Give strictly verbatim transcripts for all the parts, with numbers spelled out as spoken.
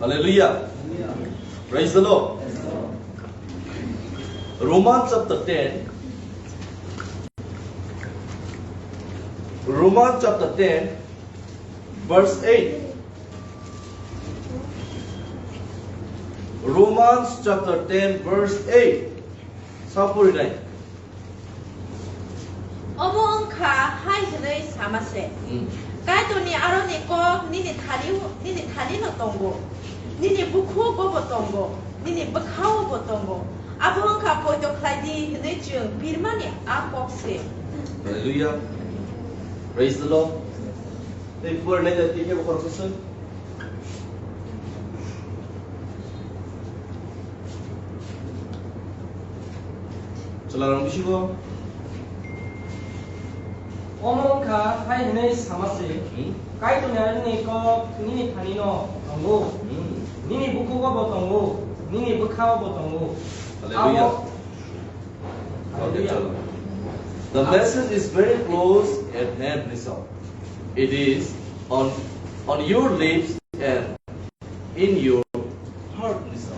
Hallelujah. Praise the Lord. Romans chapter ten. Romans chapter ten, verse eight. Romans chapter ten, verse eight. Sapuri nai. Omo wngkha hai hwnwi sama se, Hmm. Kaitorni aroni kok nini thani, nini thanino tongo, nini bukhugobo tongo, nini bwkhaobo tongo. Abo wngkha poito khlai di hwnwi chwng birmani a kok se. Hallelujah. Praise the Lord. Tei pore nai jati khe bokhorok se. Chwlarok bisingo. Omo wngkha hai hwnwi sama se, Hmm. Kaitorni aroni kok nini thanino tongo, Hmm. Nini bukhugobo tongo, nini bwkhaobo tongo. Hallelujah. Abo Okay, chalo. The message is very close at hand, Nisao. It is on, on your lips and in your heart, Nisao.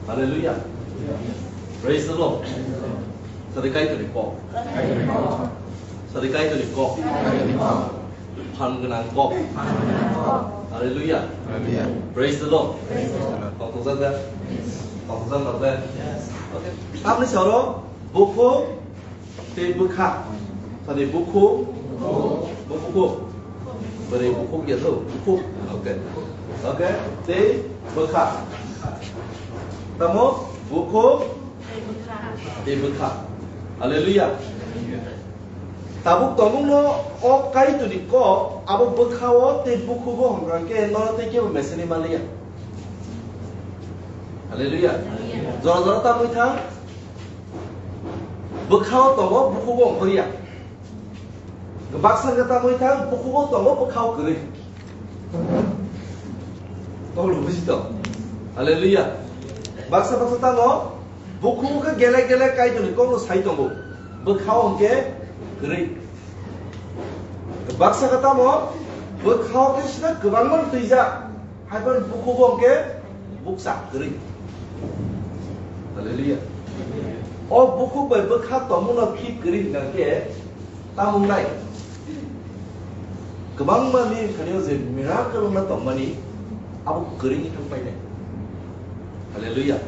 Hallelujah. Praise the Lord. Sadi Kaitorni kok. Sadi Kaitorni kok. Phan gwnang kok. Hallelujah. Hallelujah. Praise the Lord. Praise the Lord. Tongthokjak da? Tongthokjak da? Okay. Tamni soro bukhuk tei bwkha. Sadi bukhuk. Bukhuk. Bwrwi bukhuk ya to? Bukhuk. Okay. Okay. Tei bwkha. Tamo bukhuk tei bwkha. Hallelujah. Tabuk tongmungno o Kaitorni kok abo bwkhao tei bukhugo hwnkha khe nono tei kebo meseni manliya. Hallelujah. Jora jora tamwi thang. Bwkhao tongo, bukhugo ongkhorya. Baksa khe tamwi thang, bukhugo tongo, bwkhao kwrwi. Tonglo buji to. Hallelujah. Baksa baksa tamo, bukhugo khe gele gele Kaitorni kokno sai tongo. Bwkhao hwnkhe kwrwi. Baksa khe tamo, bwkhao khe sida kwbangma twijak. Haiphano bukhugo hwnkhe bukcha kwrwi. Hallelujah. O bukhuk bai bwkha tongmungno khik kwrwi hwnkha khe tamo wngnai? Kwbangma ni thani o je miracle wngna tongmani abo kwrwi wngwi thang painai. Hallelujah.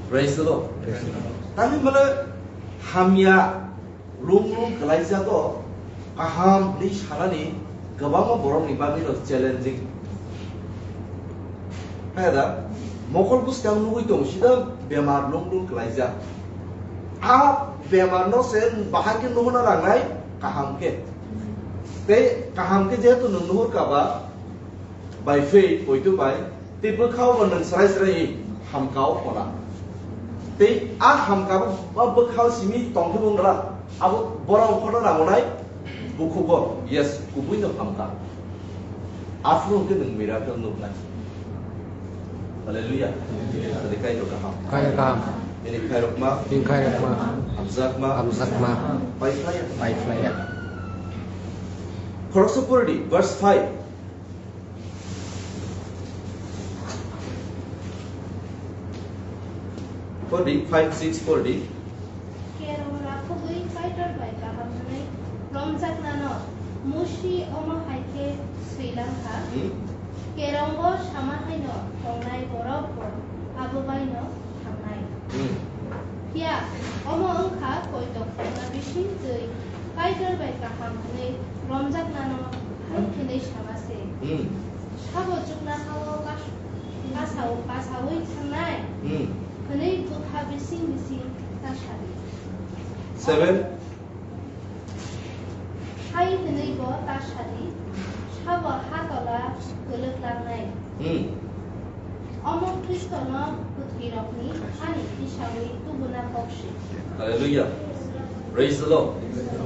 Praise the Lord. Praise the Lord. Tamni hwnmano hamya lung lung kwlaijago, kaham hwnwi sanani kwbangma borokni bagwino challenging. Hai da, mokol bwskang nugwi tongo, sida bemar lung lung kwlaijak. A bemarno se bahai khe nuhurna nangnai kaham khe. Tei kaham khe jehetu nwng nuhurkha ba, by faith, poito bai, tei bwkhao bo nwng srai srai hamka o khona. Tei a hamka bo ba bwkhao simi tongkhe bo wngla, abo borok khona nangonai bukhugo, yes, kubuino hamka. Aphuru hwnkhe nwng miracle nuknai. Hallelujah. Hallelujah. Tadi Kaitor kaham. Kaitor kaham. Bini khairokma. Bini khairokma. Hamjakma. Hamjakma. Paiphlaiya. Paiphlaiya. Khoroksa pori di, verse five. Pori di, five, six pori di. Kerong rakhogwi Kaitor bai kaham hwnwi romjaknano Musi omo hai khe swi lang kha, Hmm? Kerongo sama haino tongnai borok bo abo baino thangnai. Hmm. Phiya omo wng kha poito khorokna bising twi Kaitor bai kaham hwnwi romjaknano hai hwnwi sama se. Hmm. Sabo chuknoha-o kas-, kasao-, kasaui thangnai Hmm. hwnwi bwkha bising bising ta sadi. Seven. Hai hwnwi bo ta sadi, sabo ha tola kwlwk langnai. Hmm. Omo Khristono bwthuirokni hani tisaui tubuna kok se. Hallelujah. Praise the Lord.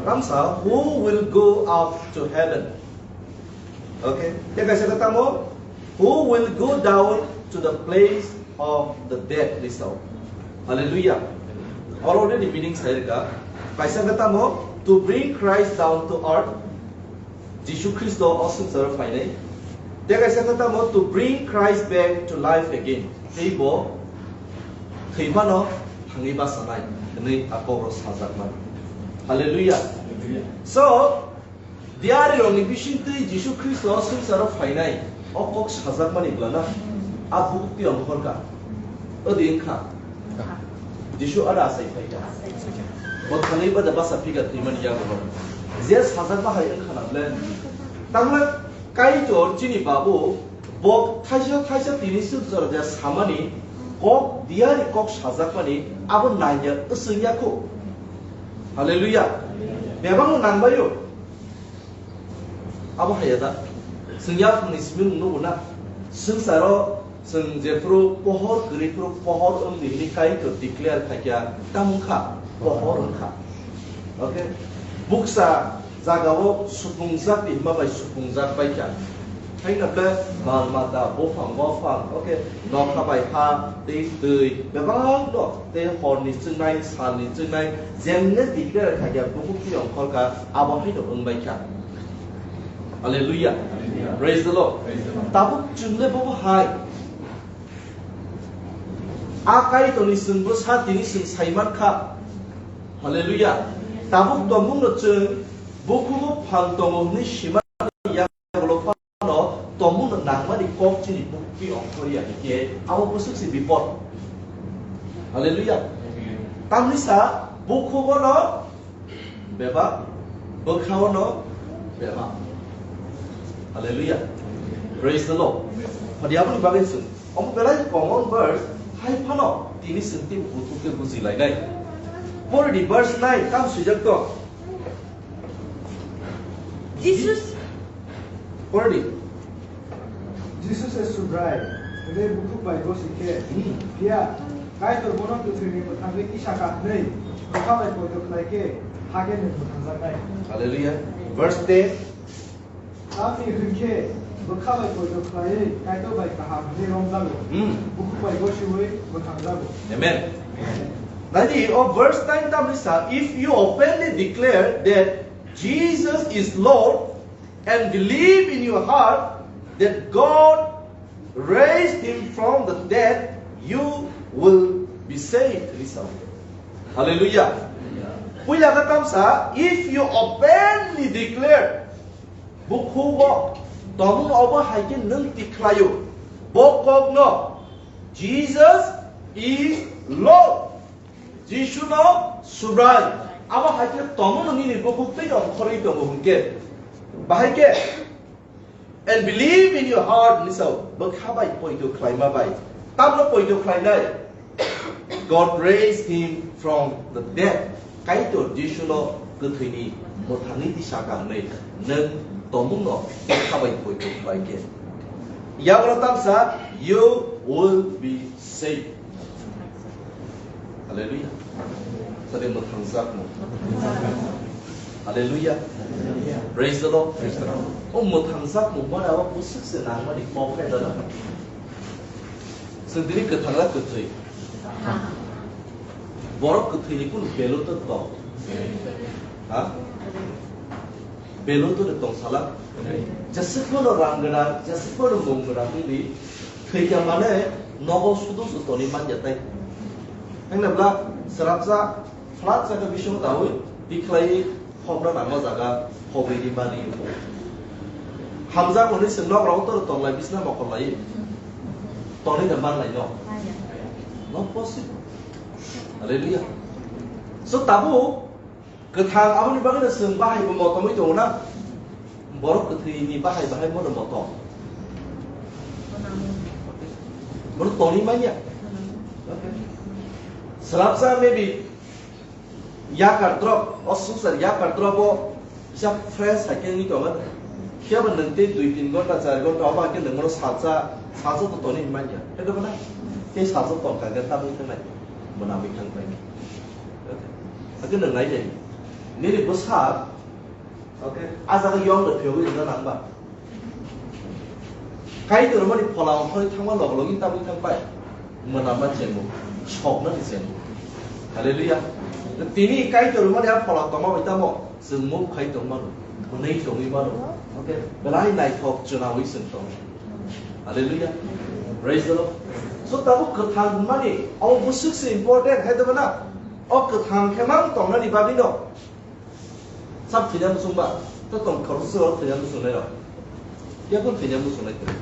Tamsa, who will go up to heaven? Okay. Tei kaisa khe tamo, who will go down to the place of the dead, Nisao. Hallelujah. Already meaning sai rwkha. Kaisa khe tamo, to bring Christ down to earth. Jisu Khristo o swngcharo phainai. Tei kaisa khe tamo, "To bring Christ back to life again." Tei bo thwimano thangwi bachanai hwnwi a kokro sajakmani. Hallelujah. So, diarirokni bisingtwi Jisu Khristo swngcharo phainai o kok sajakmani bwlana a buktwi ongkhorkha. Odi wngkha. Jisu ada asai phaikha. Bo thangwi bada basa phika thwimani yago. Je sajakma hai wngkha na ble. Tamle Kaitor chini babu, bo thaisa thaisa tini swngcharo je samani kok, diari kok sajakmani abo naiya wswngya kho. Hallelujah. Bebakno nangbaio. Abo haiya da. Chwng yaphangni simi nugo na. Swngcharo chwng jephuru pohor kwrwi phuru pohor wngdi hwnwi Kaitor declare khaikha, tamo wngkha, pohor wngkha. Okay? Buksa jagao supungjak di hwnba bai supungjak baikha. Haino ble mal mata, buphang bophang, okay, nokha bai ha, tei twi, bebak no, tei horni chwngnai, salni chwngnai, jemne declare khaikha, bukhuk twi ongkhorkha, abo haino wngbaikha. Hallelujah. Praise the Lord. Tabuk chwngle bobo hai. A Kaitorni chwngbo sa tini chwng saimankha. Hallelujah. Tabuk tongmungno chwng bukhugo phal tongo hwnwi simani yagulo phano tongmungno nangmani kok chini buktwi ongkhorya hinkhe abo bwswk se bipot. Hallelujah. Tamni sa bukhugono bebak, bwkhao no bebak. Hallelujah. Praise the Lord. Phadi aboni bagwi chwng omo belai common verse, hai phano tini chwng tei bukhuk khe buji lainai. Pori di verse nine, tam swijak to. Jesus. Pori di. Jisu se Subrai, hwnwi bukhuk bai gosi khe, hmm, phiya Kaitor bono kwthwini mwthangwi tisaka hwnwi bwkha bai poito khlai khe, hakhe nwng mwthangjaknai. Hallelujah. Verse ten. Tamni hwn khe bwkha bai poito khlaiwi Kaitor bai kaham hwnwi romjago. Hmm. Bukhuk bai gosiwi mwthangjago. Amen. Nadi o verse nine tamni sa, if you openly declare that Jesus is Lord, and believe in your heart that God raised him from the dead, you will be saved. Hallelujah. Puila khe tamsa, if you openly declare, bukhugo, tomung obo hai khe nwng tikhlaio, bo kokno, Jesus is Lord. Jisu no Subrai. Abo hai khe tongmano nini bukhuk tei ongkhorwi tongo hwnkhe. Bahai khe, and believe in your heart, ni sao, bwkha bai poito khlaima bai. Tamno poito khlainai. God raised him from the dead. Kaitor Jisu no kwthwini mwthangwi tisa ka hwnwi nwng tongmungno bwkha bai poito khlai khe. Yagulo tamsa, you will be saved. Hallelujah. Sade mwthangjakmung. Hallelujah. Praise the Lord. Praise the Lord. O mwthangjakmung mane abo bwswk se nangmani kok khe dana. Chwng tini kwthang na kwthwi. Borok kwthwini kunu value to tong. Ha? Value to tong sala. Jeswk phano rang gwnang, jeswk phano mung gwnang wngdi. Thwikha mane nogo sudu se toni manya tai. Hwnwi bwla srapsa flat jaga bisingo daui tikhlai hokna nangma jaga hobwi di mani. Hamjak hwnwi se nok rogo to tonglai bisna mokol lai. Toni da manlai no. Not possible. Hallelujah. So tabuk Kwthang aboni bagwino chwng bahai bo motomwi tongo na? Borok kwthwini bahai bahai bono motom. Bono tongwi manya. Swrapsa maybe yakar drop, o swngchar yakar drop o kisa fresh hai khe wngwi tongo. Phiya bo nwng tei dui tin ghonta, char ghonta obo hai khe nwng bono salsa, salsa to tongwi manya. Khe dobo na? Tei salsa tong kha khe tabwi thangnai. Mwnamwi thang pai. Hakhe nwng nai nai. Nini bwsa, okay, a jaga yong no phiyogwi rwna nang ba. Kaitor mani phola ongkhorwi thangma logo logi tabwi thang pai. Mwnama chengo, soknani chengo. Hallelujah. Tini Kaitor mani a phola tongma bai tamo, chwng move khai tong mano, hwnwi tongwi mano. Okay, belai naithok chwnawi chwng tongo. Hallelujah. Praise the Lord. So tabuk kwthang hwnmani abo bwswk se important hai dobo na? O kwthang khe mang tongnani bagwi no. Sab thwina muchungba, to tong khoroksa thwina muchungnai rok. Kebo thwina muchungnai kwrwi.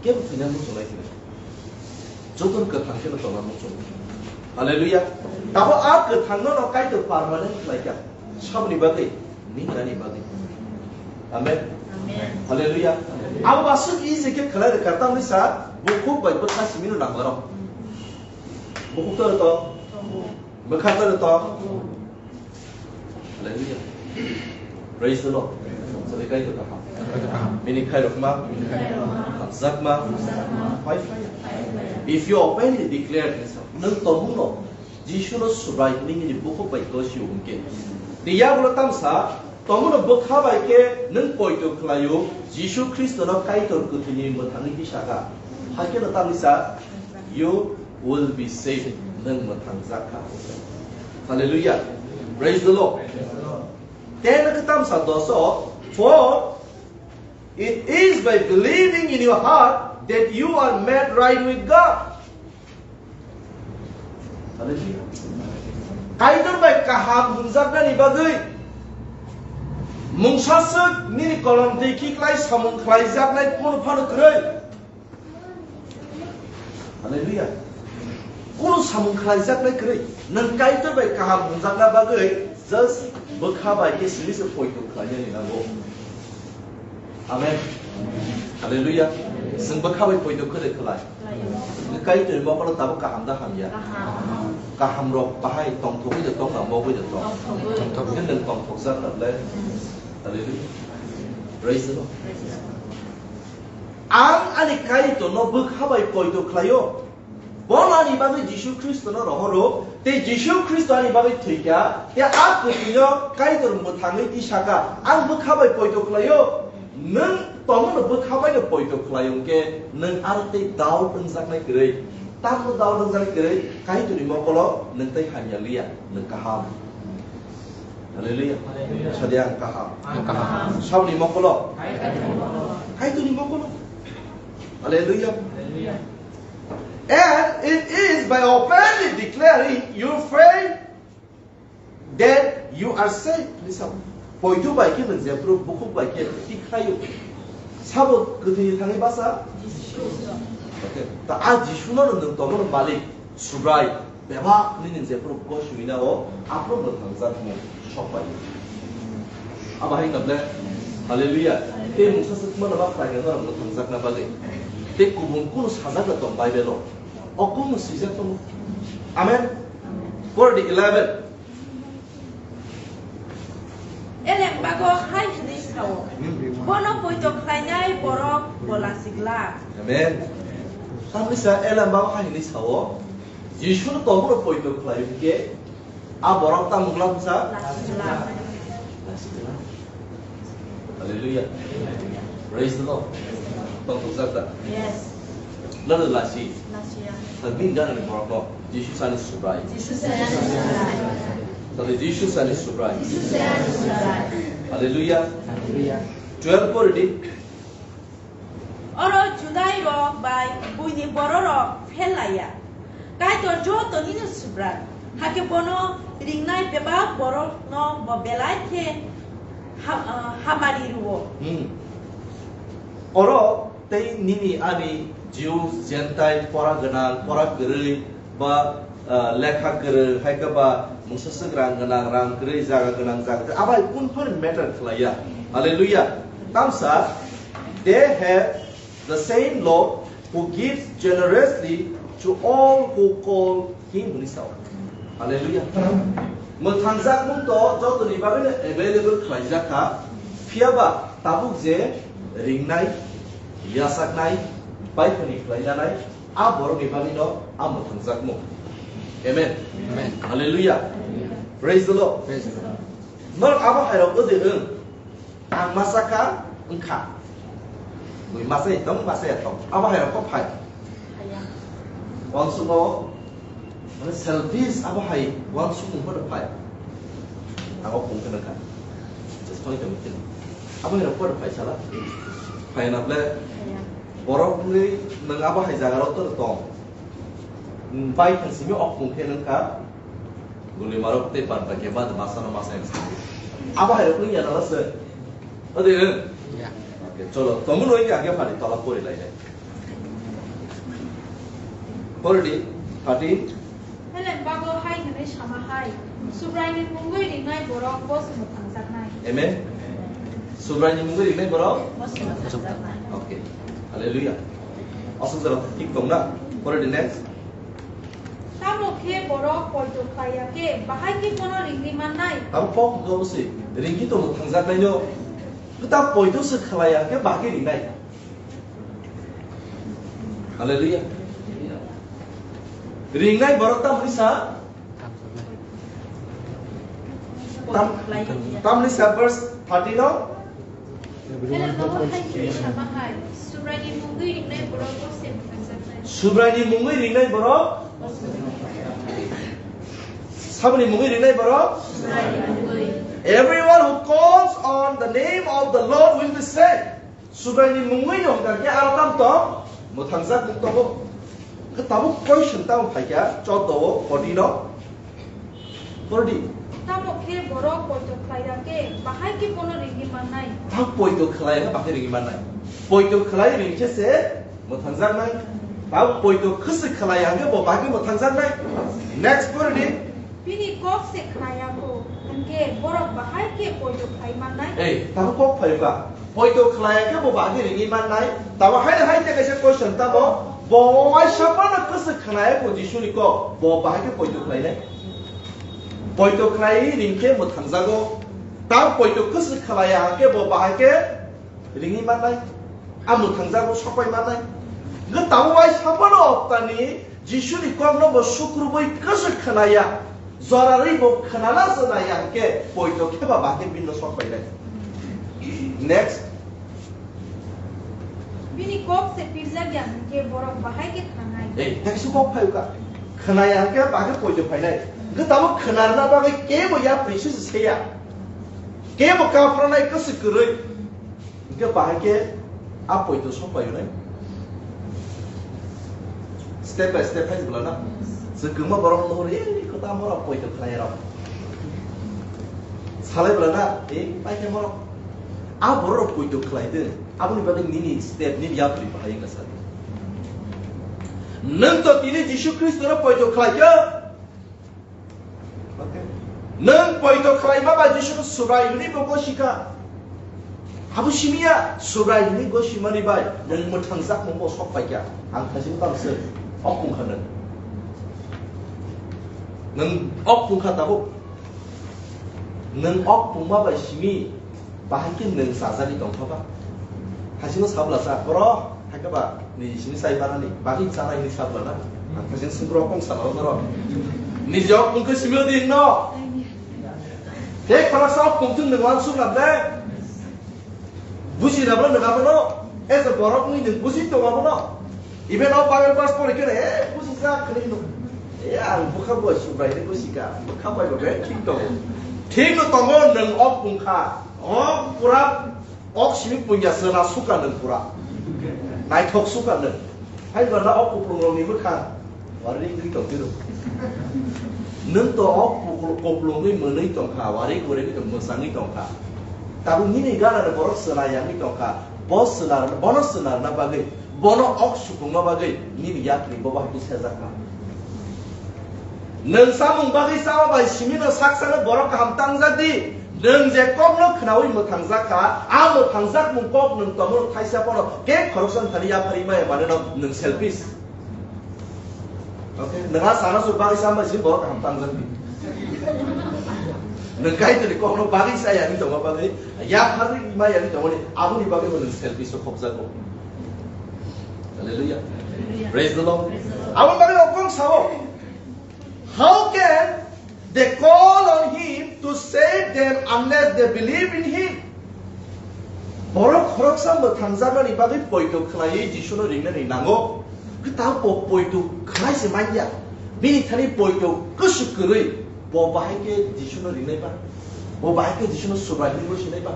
Kebo thwina muchungnai kwrwi. Joto kwthang khe tongna muchung. Hallelujah. Tabo a kwthangno no Kaitor permanent khlaikha. Sabni bagwi, ninani bagwi. Amen. Amen. Hallelujah. Abo aswk easy khe khlai rwkha, tamni sa bukhuk bai bwkha simino nangmaro. Bukhuk to to. Bwkha to to. Hallelujah. Praise the Lord. Sabai Kaitor kaham. Bini khairokma. Hamjakma. Phai phai. If you openly declare this, nwng tongmungno Jisuno Subrai hwnwi nini bukhuk bai gosio hwnkhe. Tei yagulo tamsa, tongmungno bwkha bai khe nwng poito khlaio, Jisu Khristono Kaitor kwthwini mwthangwi tisakha. Hakhe no tamni sa, you will be saved. Nwng mwthangjak kha. Hallelujah. Praise the Lord. Ten khe tamsa doso, for it is by believing in your heart that you are made right with God. Hallelujah. Kaitor bai kaham hwnjaknani bagwi mungsaswk nini kolom twi khiklai samung khlaijaknai phano phano kwrwi. Hallelujah. Kunu samung khlaijaknai kwrwi. Nwng Kaitor bai kaham hwnjakna bagwi just bwkha bai khe simi se poito khlainani nango. Amen. Hallelujah. Chwng bwkha bai poito kwrwi khlai. Kaitor mokolo tabuk kaham da hamya? Kaham rok bahai tongthogwi de tong na mogwi de tong? Tongthogwi. Hwnkhe nwng tongthokjak na ble? Hallelujah. Praise the Lord. Ang ani Kaitorno bwkha bai poito khlaio. Bono ani bagwi Jisu Khristono rohoro, tei Jisu Khristo ani bagwi thwikha, tei a kwthwino Kaitor mwthangwi tisakha. Ang bwkha bai poito khlaio. Nwng tongmano bwkha baino poito khlai hwnkhe, nwng aro tei doubt wngjaknai kwrwi. Tamno doubt wngjaknai kwrwi, Kaitorni mokolo nwng tei hamya liya, nwng kaham. Hallelujah. Hallelujah. Sadi ang kaham. Ang kaham. Sabni mokolo. Kaitorni mokolo. Kaitorni mokolo. Hallelujah. Hallelujah. And it is by openly declaring your faith that you are saved. Listen. Poito bai khe nwng jephru bukhuk bai khe tikhlaio. Sabo kwthwi thangwi basa? Jisu. Okay. Ta a Jisuno nwng tongmano Malik, Subrai, bebak nini jephru goswina o aphuru mwthangjakmung sok bai. Abo hai hwnkha ble? Hallelujah. Tei mungsa swk mano ma khlai khe norok mwthangjakna bagwi. Tei kubun kunu sajak da tong Bible o. O kunu swijak tongo. Amen. Por di eleven. Elembago hai hwnwi sao, "Bono poito khlainai borok bo lachigla." Amen. Tamni sa Elembago hai hwnwi sao, Jisuno tongmano poito khlai hwnkhe, a borok tamo glak bwsa? Lachigla. Lachigla. Hallelujah. Praise the Lord. Tongthokjak da? Yes. Nang lasi. Lasi ya. Tang bini gana ni borok no Jisu sani Subrai. Jisu sani Subrai. Tadi Jisu sani Subrai. Jisu sani Subrai. Hallelujah. Hallelujah. Twelve pori di. Oro Judai rok bai buini borok rok phel laiya. Kaitor joto nini Subrai. Hakhe bono ringnai bebak borok no bo belai khe ha-, ah, hamari rwo. Hmm. Oro tei nini ani Jews, Gentile, pora gwnang, pora kwrwi, ba, ah, lekha kwrwi, hai khe ba mungsa swk rang gwnang, rang kwrwi, jaga gwnang, jaga kwrwi, abai kun phano matter khlaiya. Hallelujah. Tamsa, they have the same Lord who gives generously to all who call him hwnwi sao. Hallelujah. Mwthangjakmung to jotoni bagwino available khlaijak kha, phiya ba tabuk je ringnai, yachaknai, Baiphani khlainanai, a borokni bagwino a mwthangjakmung. Amen. Amen. Hallelujah. Praise the Lord. Praise the Lord. Norok abo hairok wngwi wng. Ang masa kha, wng kha. Bui masa ya tong, masa ya tong. Abo hai rok phai. Phaiya. Uansukmung, mane selfish abo hai uansukmung bono phai. Ang o kung khe nang kha. Just point of view. Abo hai rok bono phai sala. Phaina ble borok wngwi nwng abo hai jaga rok tong. Bai thang simi ok pung khe nwng kha. Guli marok tei pan pa khe ba masa no masa yang simi. Abo hai rok wngya na se. Ode. Ya. Oke, cholo. Tomo noi ke age phari tola pori lai nai. Pori di, thirteen. Helen bago hai hwnwi sama hai, Subraini mungwi ringnai borok bo se mwthangjaknai. Amen. Subraini mungwi ringnai borok? Bo se mwthangjaknai. Okay. Hallelujah. Aswk jora thik tong na? Pore di next. Tamo khe borok poito khlai ya khe, bahai khe bono ringwi mannai? Abo kok hwnkhe obo se. Ringwi tongmo thangjaknaino. Kwtal poito se khlai ya khe bahai khe ringnai. Hallelujah. Ringnai borok tamni sa? Tam, tamni sa verse thirty no? Hela nogo hai khe sama hai, Subraini mungwi ringnai borok bo se mwthangjaknai. Subraini mungwi ringnai borok? Saboni mungwi ringnai borok? Subraini mungwi. Everyone who calls on the name of the Lord will be saved. Subraini mungwi no hwnkha khe aro tam tong, mwthangjak mung tongo. Khe tabuk question tamo phaikha, chordo o, forty no. Forty. Tamo khe borok poito khlai ya khe, bahai khe bono ringwi mannai. Tabuk poito khlai ya khe bahai ringwi mannai. Poito khlai ring khe se mwthangjaknai. Tabuk poito khwswk khlai ya hwnkhe bo bahai khe mwthangjaknai. Next forty. Bini kok se khna ya kho, hwnkhe borok bahai khe poito khlai mannai? Ei, tamo kok phaikha. Poito khlai ya khe bo bahai ringwi mannai. Tamo haino hai tei kaisa question tamo, bo waisa phano kwswk khna ya kho Jisuni kok, bo bahai khe poito khlainai. Poito khlai ring khe mwthangjago. Tamo poito kwswk khlai ya hwnkhe bo bahai khe ringwi mannai, a mwthangjago sokpai mannai. Hwnkhe tabuk bai saphano oktani Jisuni kokno bo sukrubui kwswk khna ya, jorarwi bo khnana se nai ya hwnkhe poito khe ba bahai khe bini no sokpai nai. Next. Bini kok se pirjak ya hwnkhe borok bahai khe khnanai. Ei, tei kisa kok phai kha. Khna ya hwnkhe bahai khe poito phainai. Hwnkhe tabuk khna rwna bagwi kebo yapri se se ya. Kebo kapranai kwswk kwrwi. Hingke bahai khe a poito sok pai hwnwi. Step by step hai bwlana. Chwng kwma borok no hori, "Eh, kota mora poito khlai rok." Salai bwlana, "Eh, pai khe mora." A borok rok poito khlai de. Aboni bagwi nini step, nini yapri bahai wngkha sa. Nwng to tini Jisu Khristo no poito khlai khe. Okay. Nwng poito khlaima bai Jisuno Subrai hwnwi bo gosi kha. Abo simi ya, Subrai hwnwi gosimani bai nwng mwthangjakmung bo sok pai kha. Ang thaichino tamo se ok pung kha nwng. Nwng ok pung kha tabuk. Nwng ok pungma bai simi Bahai khe nwng chajagwi tongkha ba? Haisino sabla sa, "Boro, hai khe ba, ni simi chai manani, bagwi chanai," hinwi sabla na? Ang haisino sumro kong sana ro noro. Ni jok pung khe simi odi no. Tei khoroksa pung thung nwng uansuk na ble. Buji na bolo nwng abono. As a borok wngwi nwng buji tongo abono. Even o Bible verse pore khe, "Eh, buji jak," hinwi no. Eh, ang bwkha bo Subrai ni buji ka. Bwkha bai bo be thik tongo. Thik no tongo, nwng ok pung kha. O pura ok simi pungya sena suka nwng pura. Naithok suka nwng. Hai ba na ok kuplung rok ni bwkha. Wari ri tong tiro. Nwng to ok kuplung ni mwnwi tong kha, wari kore ni mwsangwi tong kha. Tabuk nini gana ni borok sena yangwi tong kha. Bo sena, bono sena na bagwi, bono ok supungma bagwi nini yakni bo bahai khe sejak kha. Nwng samung bagwi chama bai simi no sak sakno borok kaham tangjak di. Nwng je kokno khnaui mwthangjak kha, a mwthangjak mung kok nwng tongmano thaisa phano khe khoroksa thani yapharwi maya manwi no nwng selfish. Okay, nwng a sana sur bagwi chama bai simi borok kaham tangjak di. Nwng Kaitorni kokno bagwi chaya ni tongma bagwi, yapharwi maya ni tongmani aboni bagwi bo nwng selfish o khopjago. Hallelujah. Praise the Lord. Praise the Lord. Aboni bagwi no kong sao. How can they call on him to save them unless they believe in him? Borok khoroksa mwthangjaknani bagwi poito khlaiwi Jisuno ringnani nango. Kwtal po-, poito khlai se manya. Bini thani poito kwswk kwrwi bo bahai khe Jisuno ringnai ba? Bo bahai khe Jisuno Subrai hwnwi bo sinai ba?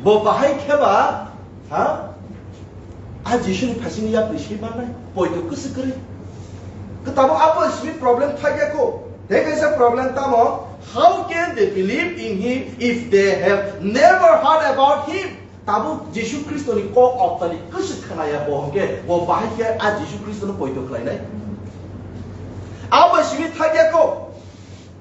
Bo bahai khe ba, ha? A Jisuni phaisingni yapri simi mannai, poito kwswk kwrwi. Kwtabo abo simi problem thakya kho. Tei kaisa problem tamo, how can they believe in him if they have never heard about him? Tabuk Jisu Khristoni kok optani kwswk khnaya bo hwnkhe, bo bahai khe a Jisu Khristono poito khlainai? Abo simi thakya kho.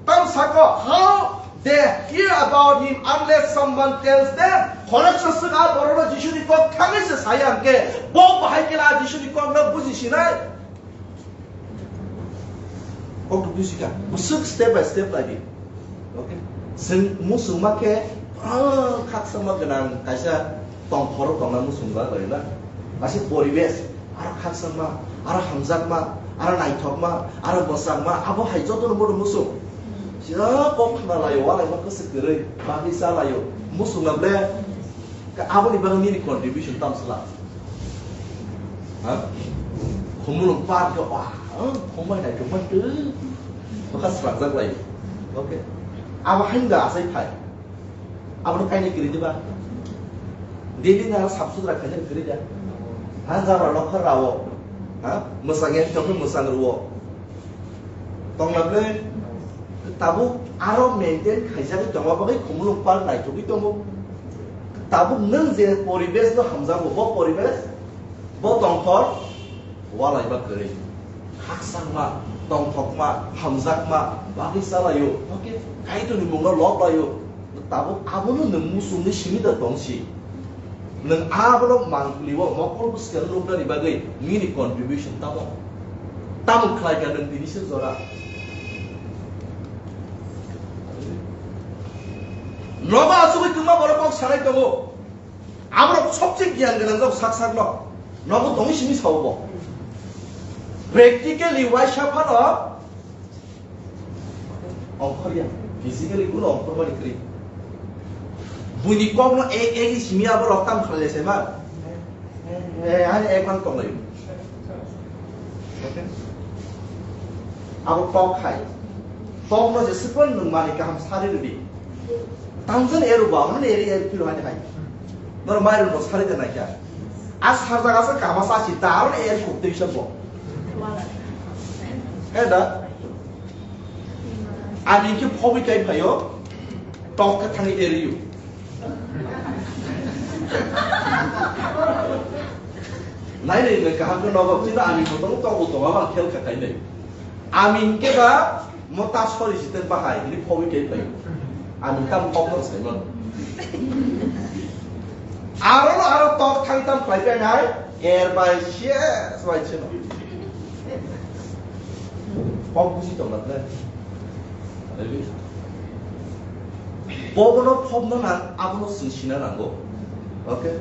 Tamo sako, how they hear about him unless someone tells them? Khoroksa swk a borokno Jisuni kok thangwi se saya hwnkhe, bo bahai khe a Jisuni kokno buji sinai? Kok to buji kha. Bwswk step by step lagi. Okay? Chwng muchungma khe, ah, khakchangma gwnang kaisa tongphoro tongna muchungjak lai na. Kaisa poribesh, aro khakchangma, aro hamjakma, aro naithokma, aro bwsakma, abo hai jotono bono muchung. Sida kok khna laio, walaima kwswk kwrwi, bagwi cha laio. Muchungna ble, ka aboni bagwi nini contribution tam sla. Ha? Khumulwng par khe, wah, khumbai naithokma twi. Bwkha swrangjak laio. Okay. Abo haino da achai phai. Abono kainwi kwrwi diba? Daily nang sap sutra khainai kwrwi da? Ha, jabra nokha rao. Ha? Mwsang ya tongkhe mwsang rwo. Tongna ble tabuk aro maintain khaijagwi tongma bagwi khumulwng par naithogwi tongo. Tabuk nwng je poribesh no hamjakgo, bo poribesh, bo tongthor, walai ba kwrwi. Khakchangma, tongthokma, hamjakma, bagwi chalaio. Okay, Kaitorni mungno lob laio. Tabuk abono nwng muchungni simi da tongsi. Nwng abono mangpili o mokol bwskang nuknani bagwi nini contribution tamo? Tamo khlai kha nwng tini se jora? Nogo achugwi twma borok kok sanai tongo. Aborok sobse giyan gwnang jok sak sak no. Nogo tongwi simi sao bo. Practically waisa phano ongkhorya. Physically kuno ongkhormani kwrwi. Buini kokno ek ek simi aborok tam khlai se ma. Eh, ani ek man tonglaio. Abo tok khai. Tokno je sipon nwng mani kaham sari rwdi. Tangjan eru ba, mani eri eri phiro hani hai. Nor mairu no sari de naikha. A sarjak asa kaham sa si da, aro eri kuk tei sabo. Eh da. Ani khe phobwi kai phaio. Tok khe thangwi eriyo. Nai nai nai kaham khe nogo, chini ami kotor tok bo tongo, bang khel kha kai nai. Ami khe ba mota sori jiten bahai, ini phobwi kai phai. Ami kam phok no sai man. Aro no aro tok thang tam khlai kai nai, er bai se, sai se no. Phok buji tong na. Hallelujah. Bobono phobna nang, abono chwng sina nango. Okay?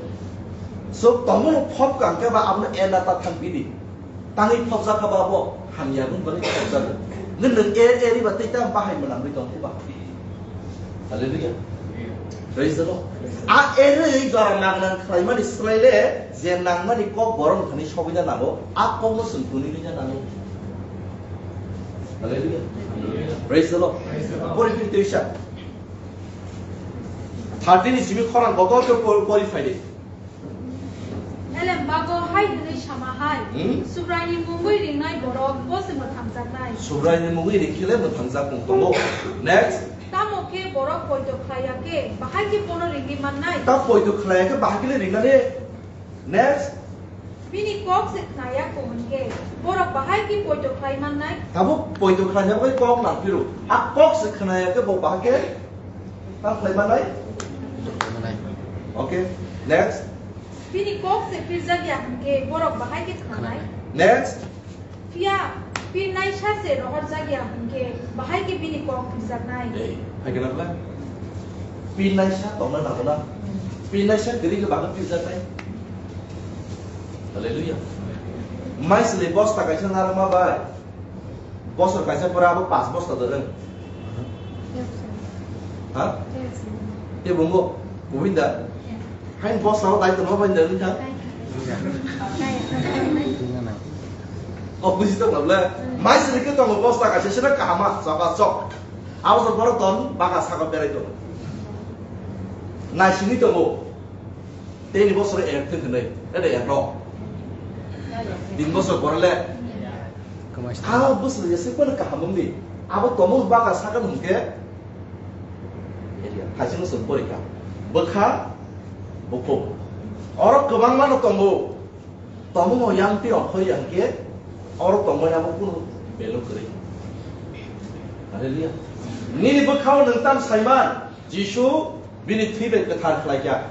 So, tongmung phobka hwnkhe ba abono erna ta thang bidi. Tangwi phobjak kha ba abo hamya bini bagwi phobjago. Nge nwng er eri ba tei tang bahai mwnangwi tong khe ba. Hallelujah. Praise the Lord. A erwi jora nang nang khlaimani swlaile je nangmani kok borok thani sogwina nango, a kokno chwng twnwi rwna nango. Hallelujah. Praise the Lord. Pori phir twi sa. Thirteen ni simi khorang kotor khe por-, pori phai de. Elem bago hai hwnwi sama hai. Hmm? Subraini mungwi ringnai borok bo se mwthangjaknai. Subraini mungwi ringkhile mwthangjak mung tongo. Next. Tamo khe borok poito khlaiya khe, bahai khe bono ringwi mannai. Ta poito khlaiya khe bahai khe ringnani. Next. Bini kok se khnaya kho hwnkhe, borok bahai khe poito khlai mannai. Tabuk poito khlaina bagwi kok nang phiro. A kok se khnaya khe bo bahai khe ta khlai mannai. Okay, next. Bini kok se phirjak ya hwnkhe, borok bahai khe khnanai. Next. Phiya phirnaisa se rohorjak ya hwnkhe, bahai khe bini kok phirjaknai. Ei, hai khe nakla? Phirnaisa tongna nango na? Phirnaisa kwrwi khe bagwi phirjaknai. Hallelujah. Maisli bosta kaisa narwkma bai. Bosor kaisa pore abo pas bosta dorwng. Ha? Tei bumbo, kubui da. Hain bosta o dai tongo bai da wngkha. O buji tongo bole. Maisli khe tongo bosta kaisa sina kahama choka chok. Abo se borok ton baka saka berai tongo. Naisingwi tongo. Tei ni bosoro ek thwng hwnwi. Ede ek rok. Tin bosor pore le. Kama sita. Ah, bosor ya se kono kaham wngdi. Abo tomung baka sakha hwnkhe. Thaisino chwng porikha. Bwkha, bukhuk. Oro kwbangma no tongo. Tomono yang twi ongkhor ya hwnkhe, oro tongmani abo kunu value kwrwi. Hallelujah. Nini bwkhao nwng tam saiman, Jisu bini thwi bai kwthar khlaikha.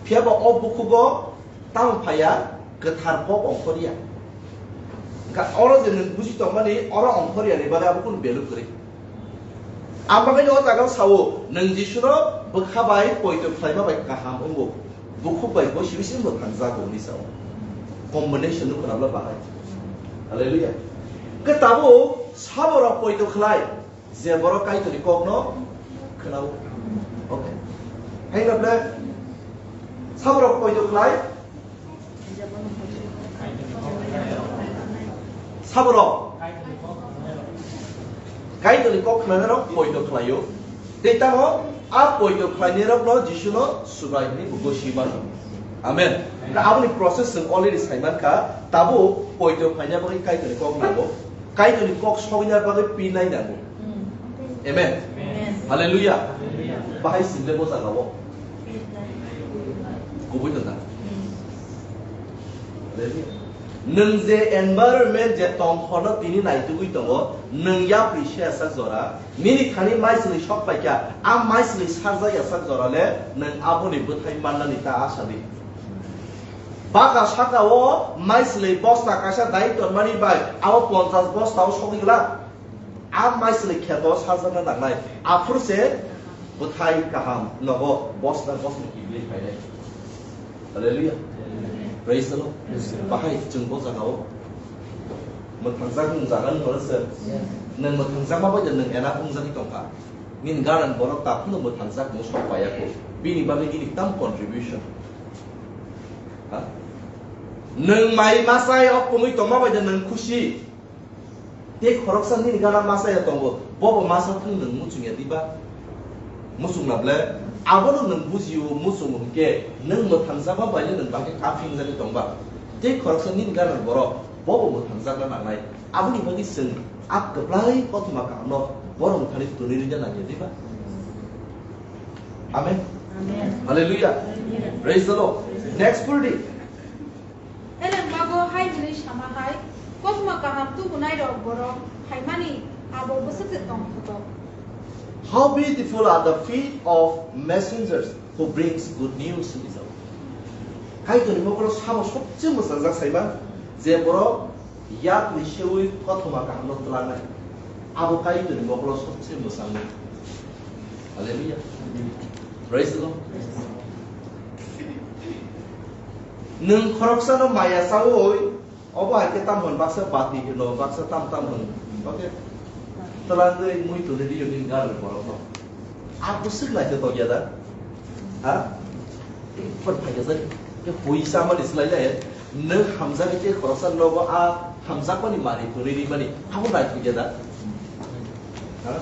Phiya ba o bukhugo tamo phaiya, kwthar kok ongkhorya. Hwnkha oro je nwng buji tongmani, oro ongkhorya ni bagwi abo kunu value kwrwi. Ang bagwi o jaga o sao, nwng Jisuno bwkha bai poito khlaima bai kaham wngo, bukhuk bai bo sibisi mwthangjago hwnwi sao. Combination no khwnabla bahai. Hallelujah. Khe tabuk saborok poito khlai, je borok Kaitorni kokno khwnao. Okay. Hai na ble saborok poito khlai, Saborok Kaitorni kok khwnainairok poito khlaio. Tei tamo a poito khlainairokno Jisuno Subrai hwnwi bo gosi mano. Amen. Da aboni process chwng already saimankha, tabuk poito khlaina bagwi Kaitorni kok nango. Kaitorni kok sogwina bagwi pinai nango. Amen. Amen. Hallelujah. Hallelujah. Bahai sinle bo jaga o. Kubui tong da. Hallelujah. Nwng je environment je tongkhorno tini naitugwi tongo, nwng yapri se sak jora, nini thani maisingni sok paikha, a maisingni sarjak ya sak jora le, nwng aboni bwthai mannani ta asa di. Baka saka o maisingni bosta kaisa dai tonmani bai, abo ponchas bosta o sogwi glak. A maisingni kheto sarjakna nangnai. Aphuru se bwthai kaham nogo bosna bosni kibrwi phainai. Hallelujah. Praise the Lord. Praise the Lord. Bahai chwng bo jaga o mwthangjak wng jaga wng horo se. Nwng mwthangjakma bai nwng ena wngjagwi tongkha. Nini ganan borok takhukno mwthangjak mung sok paiya kho. Bini bagwi nini tam contribution. Ha? Nwng mai masai o kwmwi tongma bai nwng khusi. Tei khoroksa nini gana masa ya tongo, bobo masa thung nwng muchung ya diba? Muchung na ble, abono nwng bujio, muchung hwnkhe nwng mwthangjakma bai nwng bagwi kaphingjagwi tongba. Tei khoroksa nini gana borok, bobo mwthangjakna nangnai. Aboni bagwi chwng a kwplai kothoma kahamno borok thani twnwi rwna nangya diba? Amen. Amen. Hallelujah. Hallelujah. Praise the Lord. Next purdi. Eleng bago hai hwnwi sama hai, kothoma kaham tubunairok borok phaimani abo bwswk se tongthotok. How beautiful are the feet of messengers who brings good news to the world. Kaitorni mokolo samo sobse mwchangjak saima, je borok yakni sewi kothoma kahamno twlangnai. Abo Kaitorni mokolo sobse mwchangwi. Hallelujah. Praise the Lord. Nwng khoroksano maya chawi, obo hai khe tam hwn baksa bati hwno, baksa tam tam hwn. Okay. Twlangwi mui tuni rio nini gana borokno. A bwswk naithotok ya da? Ha? Ekbar phaikha jani. Ke hui samani slai lai. Nwng hamjaknai tei khoroksa nogo a hamjakmani manwi twnwi rimani abo naithok ya da? Ha?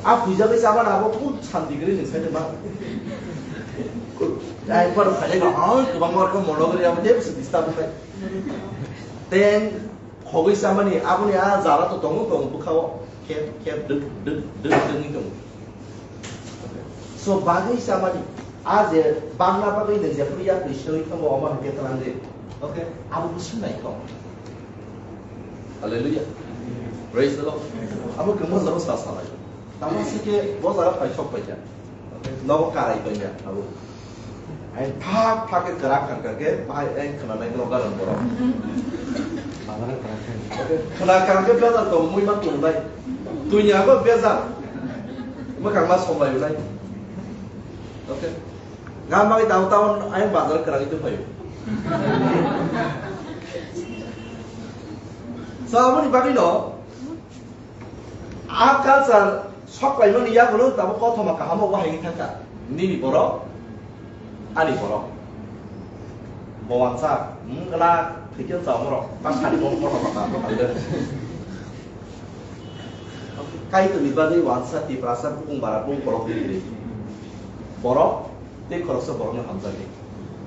A huijagwi chamani abo kung santi kwrwi nwng saida ma? Ai, ekbar phaikha, ang kwbangma rokom mono kwrwi abo tei bwswk disturb khai. Tei khogwi chamani aboni a jara to tongo tongo bwkhao. Khep khep dwk dwk dwk dwk wngwi tongo. So bagwi chamani, a je bangna bagwi nwng jephru yakni swi thango, omo hwnkhe twlang de. Okay, abo bwswk naithok. Hallelujah. Praise the Lord. Abo khe mojaro sa salai. Tamo se khe mojaro phai sok paikha. Okay, nogo karai paikha abo. Ai phak phak khe kwrak khan kha khe, bahai ai khwnanai no garon borok. Khwna kha khe bejal tong mui ma tong nai. Tuini abo bejal. Mwkhang ma somlai nai. Okay. Gam bai tao tao ai bazar kwrak itu phaio. So aboni bagwi no A culture sok laimani yagulo tabuk kothoma kahamo wahai thangkha. Nini borok, ani borok. Bo wansa, hmm, kala thikil sa omorok, pas hari mo kothoma kahamo thangkha. Kaitorni bagwi wansa Tiprasa bukung bara bukung borok ni borok, tei khoroksa borokno hamjakdi.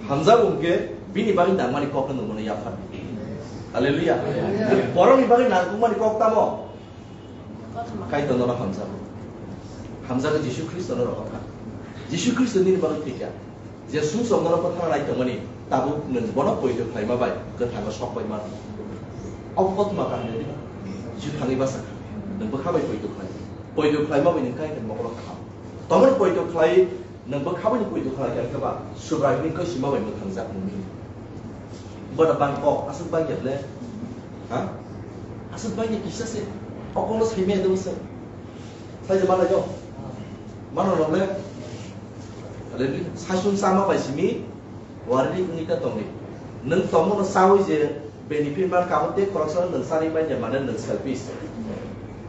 Hamjago hwnkhe bini bagwi nangmani kokno nungmano yaphar di. Hallelujah. Borokni bagwi nangkukmani kok tamo? Kaitor nono hamjago. Hamjago Jisu Khristo no rohorkha. Jisu Khristo nini bagwi thwikha. Je sumsok nono bwthang nai tongmani, tabuk nwng bono poito khlaima bai kwthango sok bai mano. Obo kothoma kaham ya diba? Jisu thangwi bwsakha. Nwng bwkha bai poito khlai. Poito khlaima bai nwng Kaitor mokolo kaham. Tomoni poito khlai, nwng bwkha bai poito khlai kha khe ba, Subraiyung ni kwsima bai mwthangjak nungni. Bono bang kok aswk bang ya ble? Ha? Aswk bang ya kisa se. Okolo sai me do se. Sai je malai do. Mano no ble. Hallelujah. Saisun sama bai simi. Wari wngwi ta tongdi. Nwng tongmano saui je benefit man kamo tei khoroksa nwng sari bai je mane nwng selfish.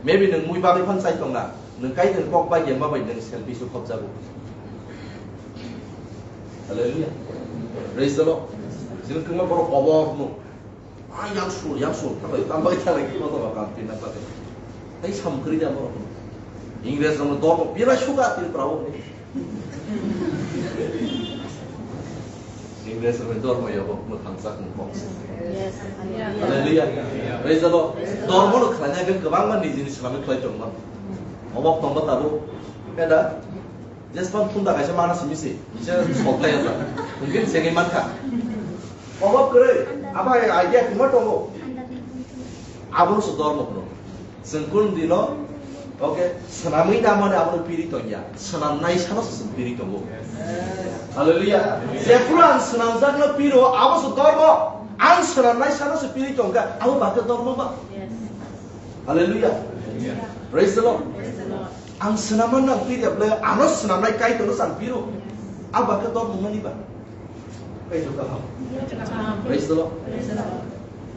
Maybe nwng mui bagwi phan chai tongna, nwng Kaitor kok bai je ma bai nwng selfish o khopjago. Hallelujah. Praise the Lord. Jil kwma borok obok no. Ah, yang sur, yang sur. Tamo, tamo, tamo, tamo, tamo, tamo, tamo, tamo. Tei sam kwrwi da borok. Ingres rok no dor ko pira suka Tripura o. Ingres rok ni dormo yogo mwthangsak ni kok. Yes. Hallelujah. Praise the Lord. Dormo no khlaina ke kwbangma nijini swlamwi khlai tongma. Obok tongba tabuk. Keda? Jespan thunda kaisa mana simi se. Nise soklai ya. Mungkin segi mankha. Obok kwrwi. Abo hai idea kuma tongo. Abo se dormo no. Chwng kun dino, okay, swnamwi namani abono piri tongya. Swnamnai sano se chwng piri tongo. Hallelujah. Jephuru ang swnamjakno piro, abo se dormo. Ang swnamnai sano se piri tongkha, abo bakhe dormo ba. Hallelujah. Praise the Lord. Ang swnamman nang piri able, ano swnamnai Kaitorno sang piro. Abo bakhe dormo mani ba. Kaitor kaham. Praise the Lord.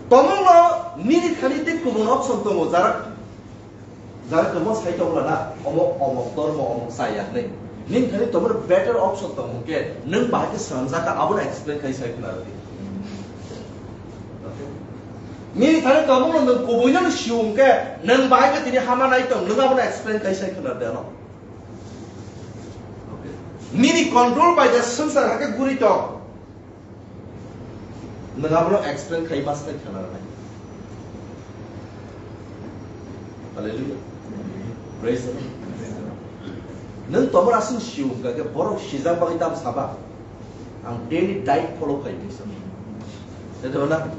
Tomungno nini thani tei kubun option tongo, jara, jara kwbangma sai tongo na, omo, omo, dormo, omo chaya hinwi. Nini thani tomungno better option tongo hwnkhe, nwng bahai khe swnamjak kha, abono explain khai sai khwna rwdi. Nini thani tomungno nwng kubuino sio hwnkhe, nwng bahai khe tini hama nai tong, nwng abono explain khai sai khwna rwdi ano. Nini control bai je swngchar hakhe guri tong. Nwng abono explain khai ma sai khana rwnai. Hallelujah. Praise the Lord. Nwng tomor aswng sio hwnkha khe borok sijak bagwi tamo saba. Ang daily diet follow khai hwnwi sa. Tei na?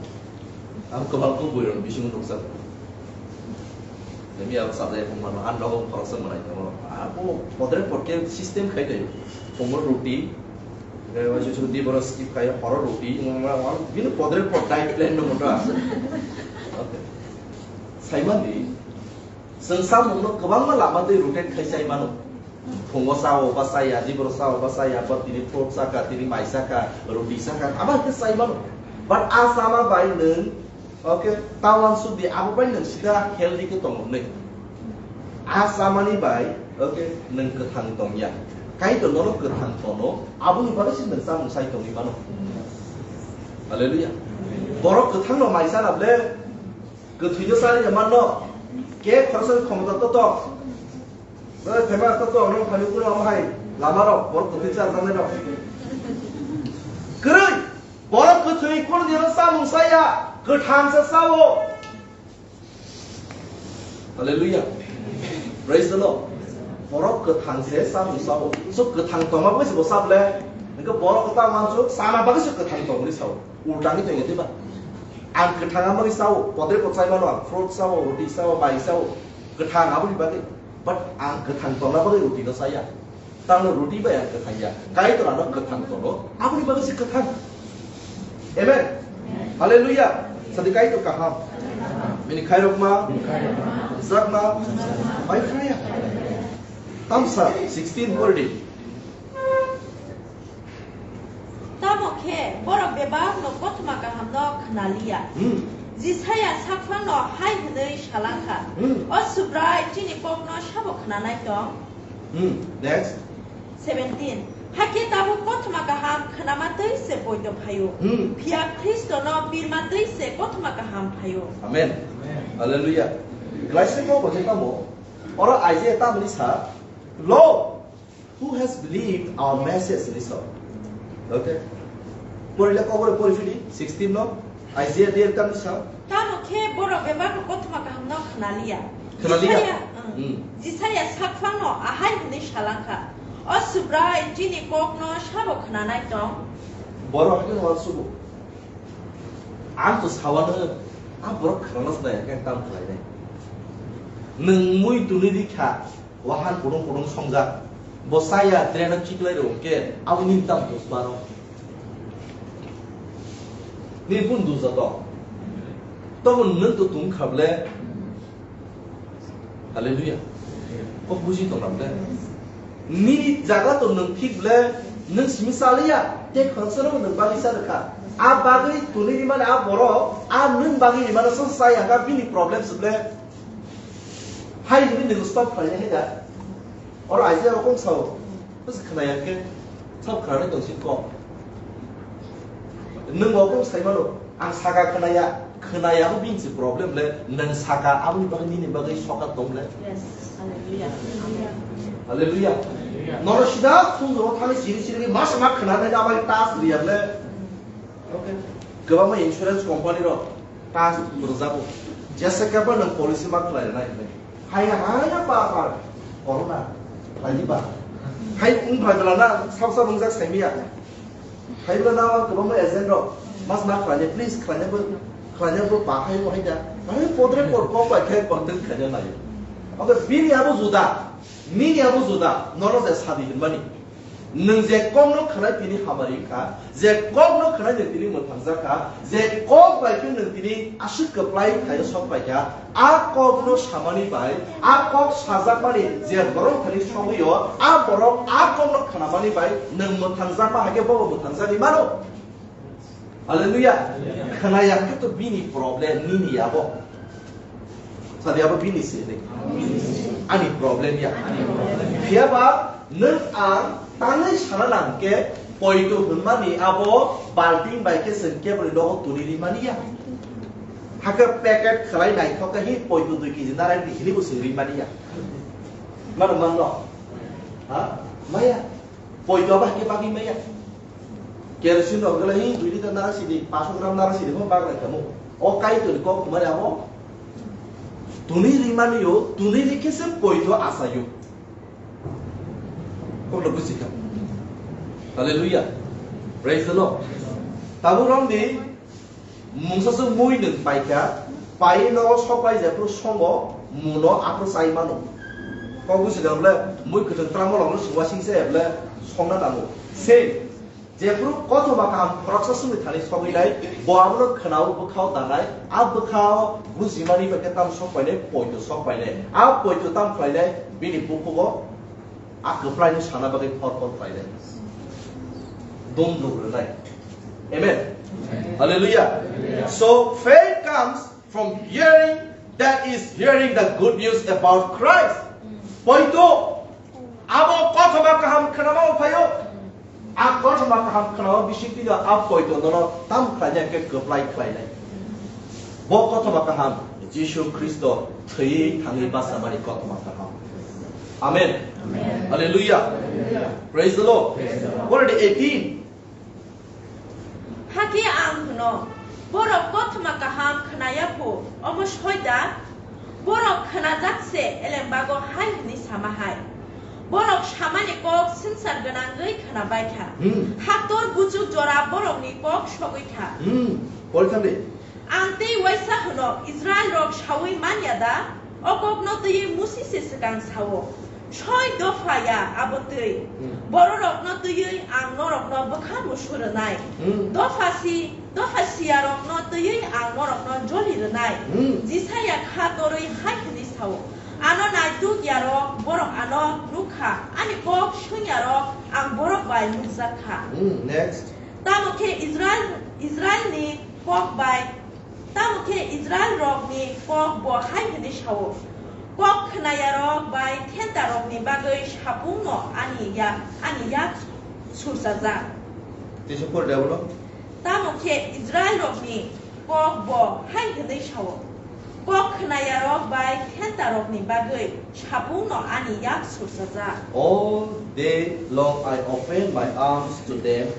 Ang kwbang kok bwrwi rok bisingo nukjak. Tei miya sajai phung mano, ang nogo khoroksa mwnai tongo. Abo podre podre system khai tei. Phungo roti, eh, waisa suti boro skip khai, horo roti, bini podre pod diet plan no moto ase. Okay. Saimandi, chwng samungno kwbangma lama tei rotate khai sai mano. Phungo sao ba saya, diboro sao ba saya, ba tini fruit saka, tini mai saka, roti saka, abo khe sai mano. But a sama bai nwng, okay, ta wansuk di, abo bai nwng sida healthy khe tongo hwnwi. A samani bai, okay, nwng kwthang tongya. Kaitor nono kwthang tono, aboni bagwi se nwng chamung sai tongwi mano. Hallelujah. Borok kwthangno mai sana ble, kwthwino chari ya manno. Ke khoroksa khomota to tong. Bai phema to to, nong phani kuno am hai, lama rok, borok kwthwi char tangnai rok. Kwrwi, borok kwthwi kuno dino chamung saya, kwthang se sao. Hallelujah. Praise the Lord. Borok kwthang se chamung sao. So kwthang tongma bai se bo sable. Nokhe borok kwthang mansu, sana bagwi se kwthang tongwi sao. Ulta ni tongya diba. Ang kwthang amagwi sao, podre pod sai mano ang, fruit sao, roti sao, mai sao. Kwthang aboni bagwi. But ang kwthang tongna bagwi roti no saya. Tangno roti bai ang kwthang ya. Kaitor ano kwthang tono. Aboni bagwi se kwthang. Amen. Hallelujah. Sadi Kaitor kaham. Bini khairokma, jakma, bai khraya. Tamsa sixteen pori di. Tamo khe borok bebakno kothoma kahamno khna liya. Hmm. Jisaya sakphangno hai hwnwi sa langkha, Hmm. O Subrai, chini kokno sabo khnanai tong? Hmm. Next. Seventeen. Hakhe tabuk kothoma kaham khnama twi se poito phaio. Hmm. Phiya Khristono pirma twi se kothoma kaham phaio. Amen. Amen. Hallelujah. Glaise ko bo je tamo. Oro Isaiah tamni sa, Lo, who has believed our message, hinwi sa. Okay? Porila kobore pori phili, sixteen no? Isaiah de tam sa. Tamo khe borok bebak kothoma kahamno khnaliya. Khnaliya? Jisaya, hmm. Hmm. Jisaya sakphangno ahai hwnwi salangkha, "O Subrai, chini kokno sabo khnanai tong?" Borok hakhe wal sugo. Ang to sawano, a borok khnana sinai khe tam khlainai. Nwng mui tuni di kha. Wahan kudung kudung songjak. Bo saya drain o chiklai rw khe, abo nini tam dusmano. Nini bun dusja to. Tobo nwng to tung kha ble. Hallelujah. Kok buji tong na ble. Nini jaga to nwng thik ble, nwng simi saliya, te khonsa no nwng bagwi sa rwkha. A bagwi tuni rimani a borok, a nwng bagwi rimani so saya kha bini problem se ble. Hai hwnwi nwng stop khlainai hai da? Oro Isaiah rok kong sao. Bwswk khwnaya khe? Stop khlainai tong sini kok. Nwng bo kong sai mano. Ang saka khwnaya. Khwnaya bo bini se problem le. Nwng saka aboni bagwi nini bagwi sokat tong le. Yes. Hallelujah. Hallelujah. Noro sida khung ro thani siri siri ma sama khwnanai na bai tas riya le. Okay. Kwbangma insurance company rok tas rwjago. Jesa khe bo nwng policy ma khlai rwnai hwnwi. Hai hai ba ba. Corona. Hai ba. Hai wng phai bwla na sab sab wngjak sai miya. Hai bwla na kwbangma agent rok. Mas ma khlai, please khlai bo. Khlai bo ba hai bo hai da. Hai podre pod kok bai khe content khlai lai. Okay, bini abo juda. Nini abo juda. Nono je sadi hwnmani. Nwng je kokno khwnai tini hamari wngkha, je kokno khwnai nwng tini mwthangjak kha, je kok bai khe nwng tini aswk kwplai khaio sok pai kha, a kokno samani bai, a kok sajakmani je borok thani sogwi o, a borok a kokno khnamani bai nwng mwthangjakma hai khe bobo mwthangjagwi mano. Hallelujah. Hallelujah. Khwnaya khe to bini problem, nini ya bo. Sadi abo bini se de. Ani problem ya. Phiya ba nwng ang tangwi sana nang khe poito hwnmani abo balting bai khe chwng keboni nogo tuni rimani ya. Hakhe packet khlai naithok khe hi poito dui kg narai di hini bo chwng rimani ya. Mano manno? Ha? Maya. Poito abo hakhe bagwi maya. Kerosene rok gele hi dui liter nara sidi, paso gram nara sidi, mo bak lai kamo. O Kaitor ni kok tumani abo. Tuni rimani yo, tuni ri khe se poito asayo. Kok lo buji kha. Hallelujah. Praise the Lord. Tabuk rong di, Mungsa se mui nwng paikha, pai nogo sopai jephru songo, muno aphru chai mano. Kok busi da bole, mui kwthwng twlangma logno sungwa singsa ya bole, songna nango. Same. Jephru kothoma kaham khoroksa sumui thani sogwi lai, bo abono khwnao bwkhao danai, a bwkhao bujimani bai khe tam sok painai, poito sok painai. A poito tam khlainai, bini bukhugo a kwplaino sana bagwi phor phor khlainai. Dum dum rwnai. Amen. Hallelujah. So faith comes from hearing, that is hearing the good news about Christ. Poito, abo kothoma kaham khwnama phaio. A kothoma kaham khwnama bisingtwi no a poito nono tam khlainai khe kwplai khlainai. Bo kothoma kaham Jisu Khristo thwiwi thangwi bachamani kothoma kaham. Amen. Amen. Hallelujah. Hallelujah. Praise the Lord. Praise the Lord. What are the eighteen? Hakhe ang hwno, borok kothoma kaham khwnaya phu, omo soi da? Borok khwnajak se elembago hai hwnwi sama hai. Borok samani kok swngchar gwnangwi khwnabai kha. Hmm. Haktor buchuk jora borokni kok sogwi kha. Hmm. Pori thang di. Ang tei uaisa hwno, Israilrok saui man ya da? O kokno twiwi Musi se swkang sao. Soi dopha ya abo twi. Hmm. Bororokno twiwi ang norokno bwkha musu rwnai. Hmm. Dopha si, dopha siyarokno twiwi ang norokno joli rwnai. Hmm. Jisaya kha torwi hai hwnwi sao. Ano naituk yarok, borok ano nuk kha. Ani kok swng yarok, ang borok bai nukjak kha. Hmm, next. Tamo khe Israil, Israilni kok bai, tamo khe Israilrokni kok bo hai hwnwi sao, "Kok khwnayarok bai thentarokni bagwi sapungno ani ya-, ani yak surchajak." Tisa pori da bono? Tamo khe Israilrokni kok bo hai hwnwi sao, "Kok khwnayarok bai thentarokni bagwi sapungno ani yak surchajak." All day long I open my arms to them.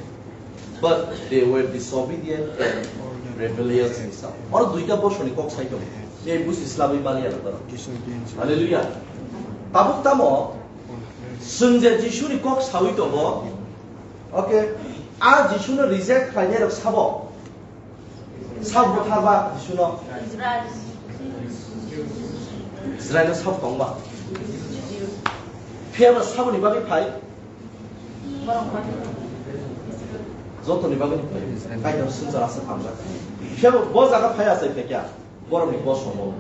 But they were disobedient and rebellious in some. Oro duita bosoni kok sai tongo. Tei busi slabi maliya na toro. Hallelujah. Tabuk tamo, chwng je Jisuni kok sawi tongo. Okay. A Jisuno reject khlainai rok sabo. Sabo butharba Jisuno. Israel. Israel sabo tongba. Phiya ba saboni bagwi phai. Jotoni bagwi ni phai. Kaitor swngchar aswk hamjak. Phiya bo bo jaga phai asai phaikya. Borokni bosongo.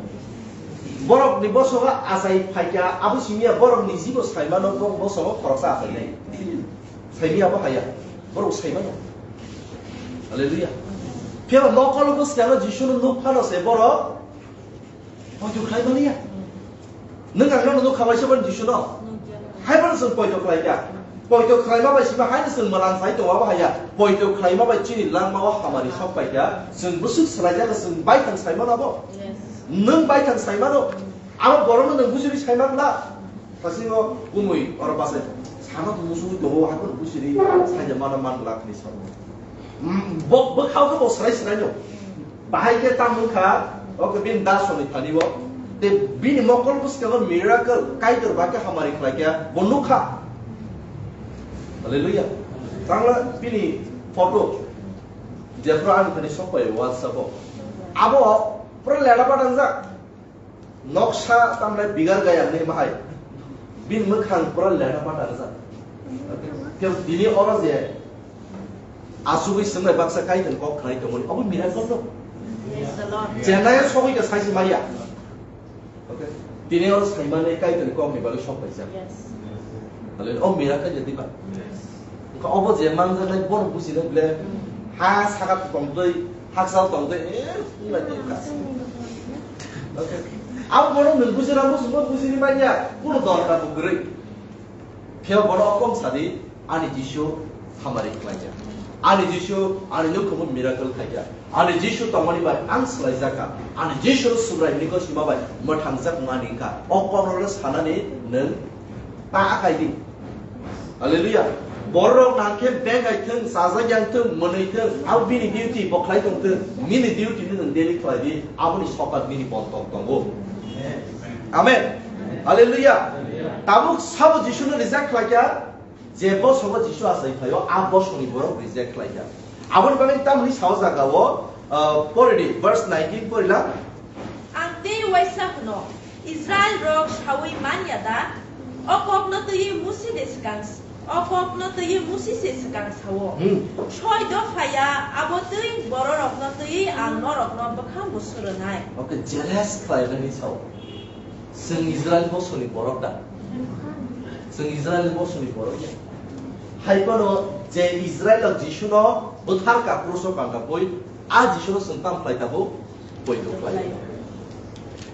Borokni bosongo asai phaikya. Abo simiya borokni jibo saimano bo bosongo khoroksa asai nai. Saimiya bo haya. Borok saimano. Hallelujah. Phiya bo nokol bwskano Jisuno nuk phano se borok Poito khlai maliya. Nwng ang nono nukha bai sobo Jisu no. Hai bono chwng poito khlai kha. Poito khlai ma bai sima hai no chwng mwlang sai tongo abo haya. Poito khlai ma bai chini langma o hamari sok pai kha. Chwng bwswk swlai jak chwng baithang sai mano abo. Yes. Nwng baithang sai mano. Abo borok no nwng bujuri sai man la. Thasingo kumui oro bachai. Sana to musu to ho hakon bujuri sai de mano man la khni sabo. Mm, bo, bo khao khe bo swrai swrai no. Bahai khe tamo wngkha, oke bini dasoni thani bo. Te bini mokol bwskango miracle, Kaitor ba khe hamari khlai kha, bo nukha. Hallelujah. Tangla bini photo. Jephru ani thani sok pai WhatsApp o. Abo pura leda patangjak. Noksa tamle bigar gaya ni bahai. Bin mwkhang pura leda pata rwjak. Khe tini oro je asugwi swngnai baksa Kaitor kok khnai tongmani, obo miracle no. Praise the Lord. Chennai sogwi ka saisi maya. Okay. Tini oro saimani Kaitor kok ni bagwi sok paijak. Yes. Ale o miracle je diba. Yes. Wngkha obo je manjaknai bono bujinai ble ha saka tongtwi, haksa tongtwi, eh, wngkha twi kha. Okay. Abo bono nwng bujina muchungma bujini manya, kuno dorkar bo kwrwi. Phiya bono okong sadi, ani Jisu hamari khlaijak. Ani Jisu, ani nukhumu miracle khaijak. Ani Jisu tongmani bai ang swlaijakha. Ani Jisu Subrai hinwi gosima bai mwthangjak mani wngkha. O kokno sanani nwng ta akai di. Hallelujah. Borok nang khe bengai thung, chajak yang thung, mwnwi thung, abo bini duty bo khlai tong thung, nini duty ni nwng daily khlai di, aboni sokat nini bontong tongo. Amen. Hallelujah. Tabuk sabo Jisu no reject khlai kha, je bosongo Jisu achai phaio, a bosongni borok reject khlai kha. Aboni bagwi tamni sao jaga o, uh, pori di, verse nineteen pori la. Ang tei waisa hwno, Israel rok saui man ya da? O kok no twi Musi de swkang, o kok no twi Musi se swkang sao. Hmm. Soi do phaya, abo twi bororok no twi ang norok no bwkhang bo surwnai. Okay, jealous khlai nani sao. Chwng Israel bosoni borok da? Chwng Israel bosoni borok ya. Hai phano je Israel rok Jisu no bwthar ka kruso panda boi, a Jisu no chwng tam khlai tabuk? Poito khlai.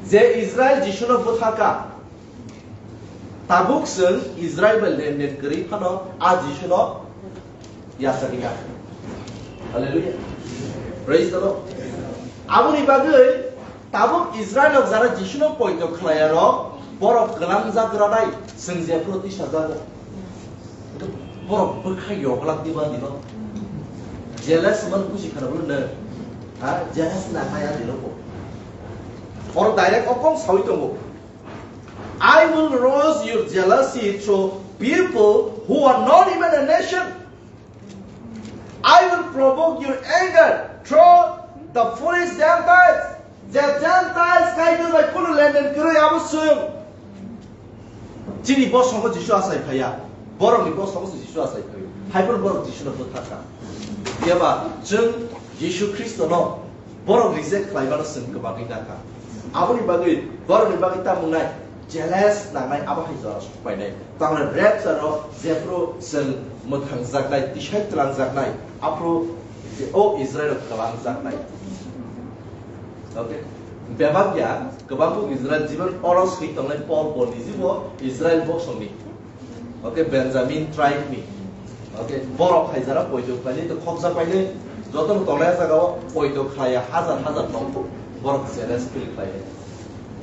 Je Israel Jisu no bwthar ka, tabuk chwng Israel bai lenden kwrwi phano a Jisu no yachagwi ya. Hallelujah. Praise the Lord. Aboni bagwi tabuk Israel rok jara Jisu no poito khlai ya rok, borok kwlangjak granai, chwng jephru tisa jago. Borok bwkha yoglak diba dino. Jealous man kusi khana bolo no. Ha, jealous na kaya dino ko. Or direct okong sawi tongo. I will rouse your jealousy through people who are not even a nation. I will provoke your anger through the foolish Gentiles. Je Gentiles Kaitor bai kunu lenden kwrwi abo chwng. Chini bosongo Jisu achai phaiya. Borokni bosongo se Jisu achai phaio. Hai phano borok Jisuno bwthar kha. Phiya ba chwng Jisu Khristono borok reject khlaimano chwng kwbangwi nakha. Aboni bagwi borokni bagwi tamo wngnai jealous nangnai abo hai jora sok painai. Tamni rapture o jephru chwng mwthangjaknai, tisai twlangjaknai, aphru o Israel kwlangjaknai. Okay. Bebak ya, kwbangma Israel jibon oro swi tongnai Paul bo nijibo Israel bosongni. Okay, Benjamin tribe ni. Okay, borok hai jara poito khlaini to khoksa paini joto no tongnai jaga o poito khlaiya hajar hajar tong borok jealous feel khlaini.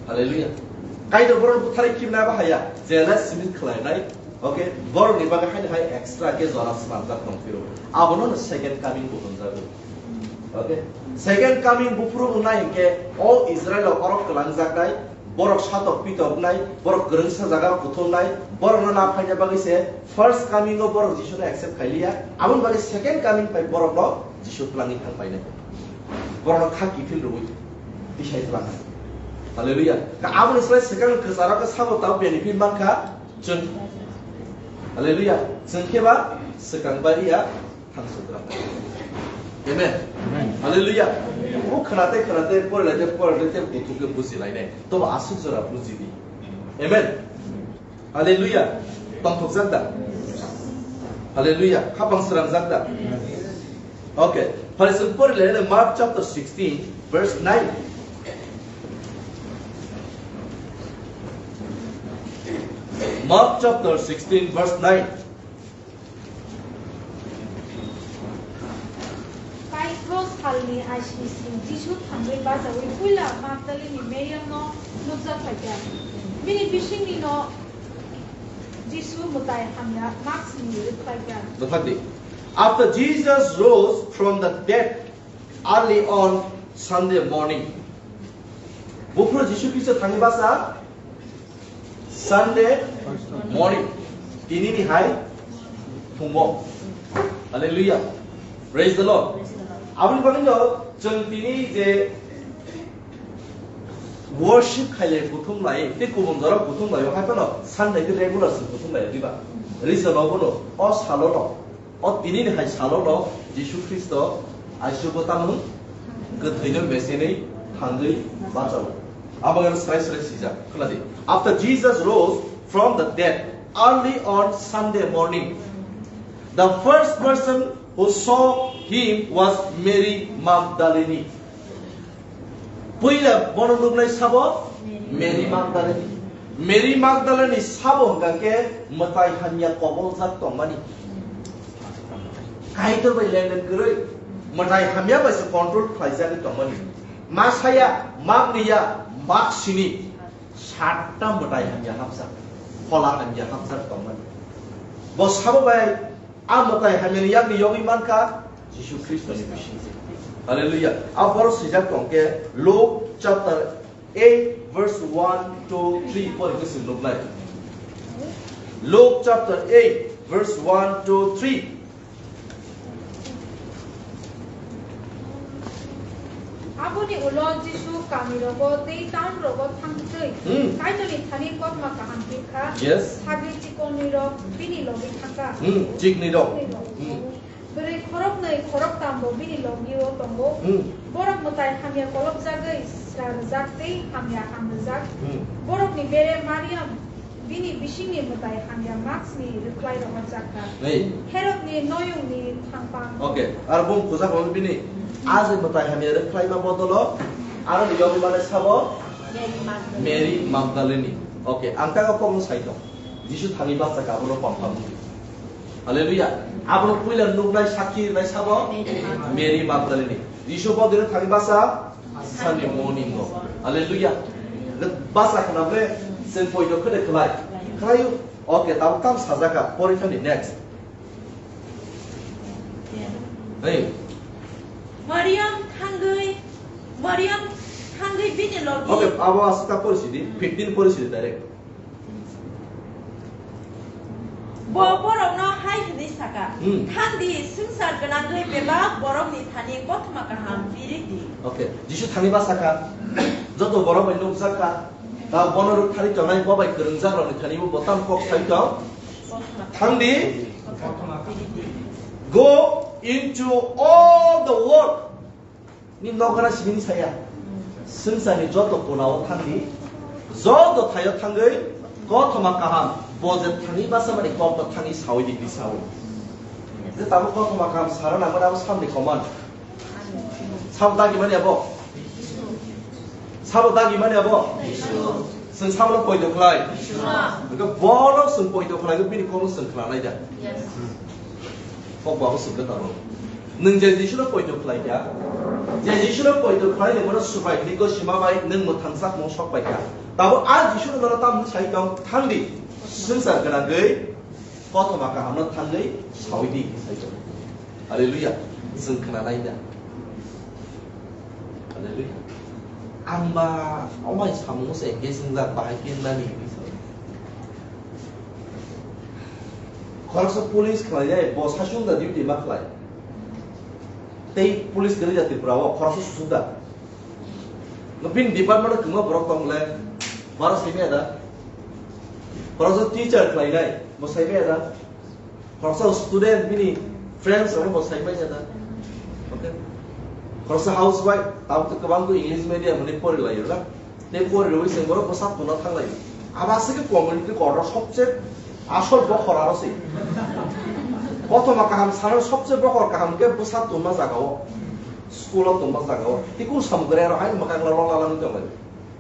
Hallelujah. Kaitor borok butharwi khibna ba haya jealous simi khlainai. Okay, borokni bagwi haino hai extra khe jora swnamjak tong phiro. Abono no second coming bo hwnjago. Okay, second coming buphuru wngnai hinkhe o Israilo orok kwlangjaknai, borok satok pitoknai, borok kwrwngsa jaga kuthumnai, borokno na phaina bagwi se first coming o borok Jisuno accept khailiya, aboni bagwi second coming bai borokno Jisu twlangwi thang painai. Borokno kha kiphil rwui tisai twlang. Hallelujah. Ka aboni slai swkang kwcharo khe sabo tao benefit mankha chwng. Hallelujah. Chwng khe ba swkang bariya thang sutra. Amen. Amen. Hallelujah. O khwnate khwnate porelate porelate buthuk khe bujilainai. Tobo aswk jora bujidi. Amen. Hallelujah. Tongthokjak da? Hallelujah. Khapang srangjak da? Okay. Phai chwng pori le Mark chapter sixteen, verse nine. Mark chapter sixteen, verse nine. Kaitor salni aisni sing Jisu thangwi bachaui puila Magdalini Mariamno nukjak phaikha. Bini bisingnino Jisu mwtai hamya maksni rwkhlaikha. Dophakdi. After Jesus rose from the dead early on Sunday morning. Buphuru Jisu Khristo thangwi bacha Sunday morning. Tinini hai phungo. Hallelujah. Praise the Lord. Aboni bagwi no chwng tini je worship khaile kuthum lai, tei kubun jora kuthum lai, hai phano Sunday khe regular se kuthum lai diba. Reason obono, o salono, o tinini hai salono Jisu Khristo aisugo tamung kwthwino mesenwi thangwi bachao. Abang srai srai sijak, khwnadi. After Jesus rose from the dead early on Sunday morning, the first person who saw him was Mary Magdalene. Puila bono nuknai sabo? Mary Magdalene. Mary Magdalene sabo hwnkha khe mwtai hamya koboljak tongmani. Kaitor bai lenden kwrwi mwtai hamya bai se control khlaijagwi tongmani. Ma saya, mak niya, mak sini. Satta mwtai hamya hapjak, phola hamya hapjak tongmani. Bo sabo bai a mwtai hamyani yakni yogwi mankha Jisu Khristoni bising. Hallelujah. A borok swijak tongkhe Luke chapter eight verse one to three pori khe chwng nuknai. Luke chapter eight verse one to three. Aboni ulo Jisu kamirogo tei townrogo thangtwi Hmm. Kaitorni thani kothoma kaham pirkha. Yes. Sagri chikonirok bini logi thangkha. Hmm, chiknirok. Chiknirok. Hmm. Bwrwi khoroknwi khoroktambo bini logio tongo. Hmm. Borok mwtai hamya kolopjagwi sra rwjak tei hamya ham rwjak. Hmm. Borokni bere Mariam bini bisingni mwtai hamya maksni rwkhlai rohorjak kha. Hey. Herodni noyungni thangpang. Okay, aro bung kujak rok bini a je mwtai hamya rwkhlaima bodolo aro ni yogwi mane sabo Mary Magdalene. Mary Magdalene. Okay, ang tago kokno sai tong. Jisu thani basa ka abono pampa mudi. Hallelujah. Abono puila nuknai sakhi rwnai sabo Mary Magdalene. Mary Magdalene. Jisu bodino thani basa Sunday morning o. Hallelujah. Basa khna bre, sen poito khede khlai. Khlaio. Okay, tamo tam sajaka. Pori thani next. Hey. Mariam thangwi, Mariam thangwi bini logi. Okay, abo aswk ta pori sidi, fifteen pori sidi direct. Bo borokno hai hwnwi saka, Hmm. "Thang di, swngchar gwnangwi bebak borokni thani kothoma kaham piri di." Okay, Jisu thani ba saka, joto borok bai nukjak kha, ta bono rwk thani tongnai bo bai kwrwngjak rokni thani bo tam kok sai tong. Thang di, Kothoma piri di. Go into all the world. Ni nokra sibini saya. Swngcharni joto kona o thangdi, joto thaio thangwi kothoma kaham bo je thangwi basa mani kokno thangwi sawi di, di sawi. Je tamo kothoma kaham sara nangmani abo samni koman. Sabo dagi mani abo? Sabo dagi mani abo? Swng sabono poito khlai. Hwnkhe bono swng poito khlai, bini kokno swng khna nai da. Kok babo swngkhe tamo. Nwng je Jisuno poito khlai kha, je Jisuno poito khlai ni bono subai hwnwi gosima bai nwng mwthangsak mung sok pai kha. Tabo a Jisuno nono tamo sai tong, thang di, swngchar gwnangwi Kothoma kahamno thangwi sawi di, sai tong. Hallelujah. Chwng khna nai da. Hallelujah. Ang ba omai samung se engage wngjak, bahai khe nani hinwi sawi. Khoroksa police khlai nai, bo sasung da duty ma khlai. Tei police kwrwi jati pura o, khoroksa susuk da. No, bini department o kwma borok tong le, baro sai maya da. Khoroksa teacher khlai nai, bo sai maya da. Khoroksa student, bini friends rok bo sai maya da. Okay. Khoroksa housewife, tabuk to kwbang ko English medium ni pori lai da. Tei pori rwi se borok bwsa tuna thang lai. Abo se ke community court o sobse asol bokhor aro se. Kothoma kaham sano sobse bokhor kaham ke bwsa tuma jaga o. School o tongma jaga o. Tei kung samung kwrwi aro hai mwkhang la lola lang tong lai.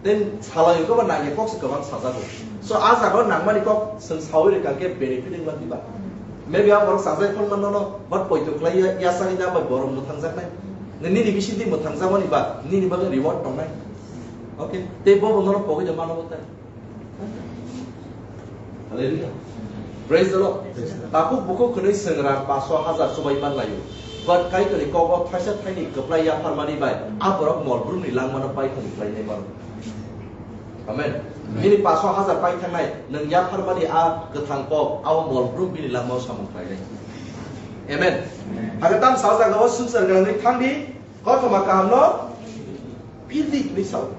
Then salai ko ba nangya kok se kwbang sajago. So, a jaga o nangmani kok chwng sawi rwkha khe benefit wngma diba? Maybe a borok sajai phano manno no, but poito khlai ya, yasani da bai borok mwthangjaknai. Nini bisi di mwthangjakmani ba, nini bagwi reward tongnai. Okay? Tei bo bo nono pogwi da mano bo tai. Hallelujah. Praise the Lord. Praise the Lord. Tabuk bukhuk khwnwi chwng rang paso hajar chubai man laio. But Kaitorni kogo thaisa thaini kwplai yapharmani bai a borok mol brumni langmano pai thani khlainai mano. Amen. Amen. Nini paso hajar pai thangnai, nwng yapharmani a kwthang kok, abo mol brum bini langmao samung khlainai. Amen. Amen. Hakhe tam sajagao swngchar gwnangwi thangdi, kothoma kahamno phildi hinwi sao.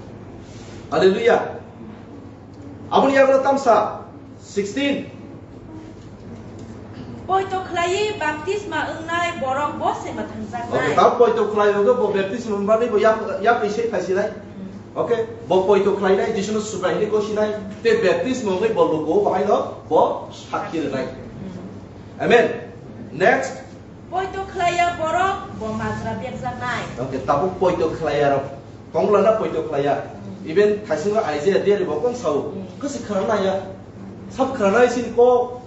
Hallelujah. Aboni yagulo tamsa, sixteen. Poito khlaiwi baptisma wngnai borok bo se mwthangjaknai. Okay, tamo poito khlai rwgwi bo baptisma wngmani bo yak, yak ise thaisinai. Hmm. Okay, bo poito khlainai, Jisuno Subrai hinwi gosinai, tei baptisma wngwi bo lugo bahaino bo sakhi rwnai. Hmm. Amen. Next. Poito khlaiya borok bo majra berjaknai. Okay, tabuk poito khlaiya rok. Tongla na poito khlaiya. Even thaisingo Isaiah diari bo kong sao. Kwsi khwrang naya. Sab khwrang nai sin ko.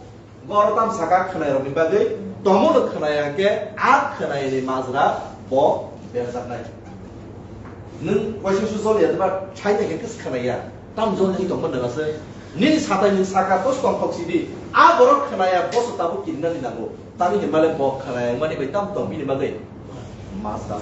Boro tam saka khwnai rokni bagwi. Tomo no khwnaya ke a khwnai ni majra bo berjaknai. Nwng waisa su jol ya ba thai nai ke kwsi khwnaya. Tam jol ni tongma nang ase. Nini satai ni saka to tongthok sidi. A borok khwnaya bo se tabuk kinna ni nango. Tani hinmale bo khwnaya mani bai tam tong bini bagwi. Mas da.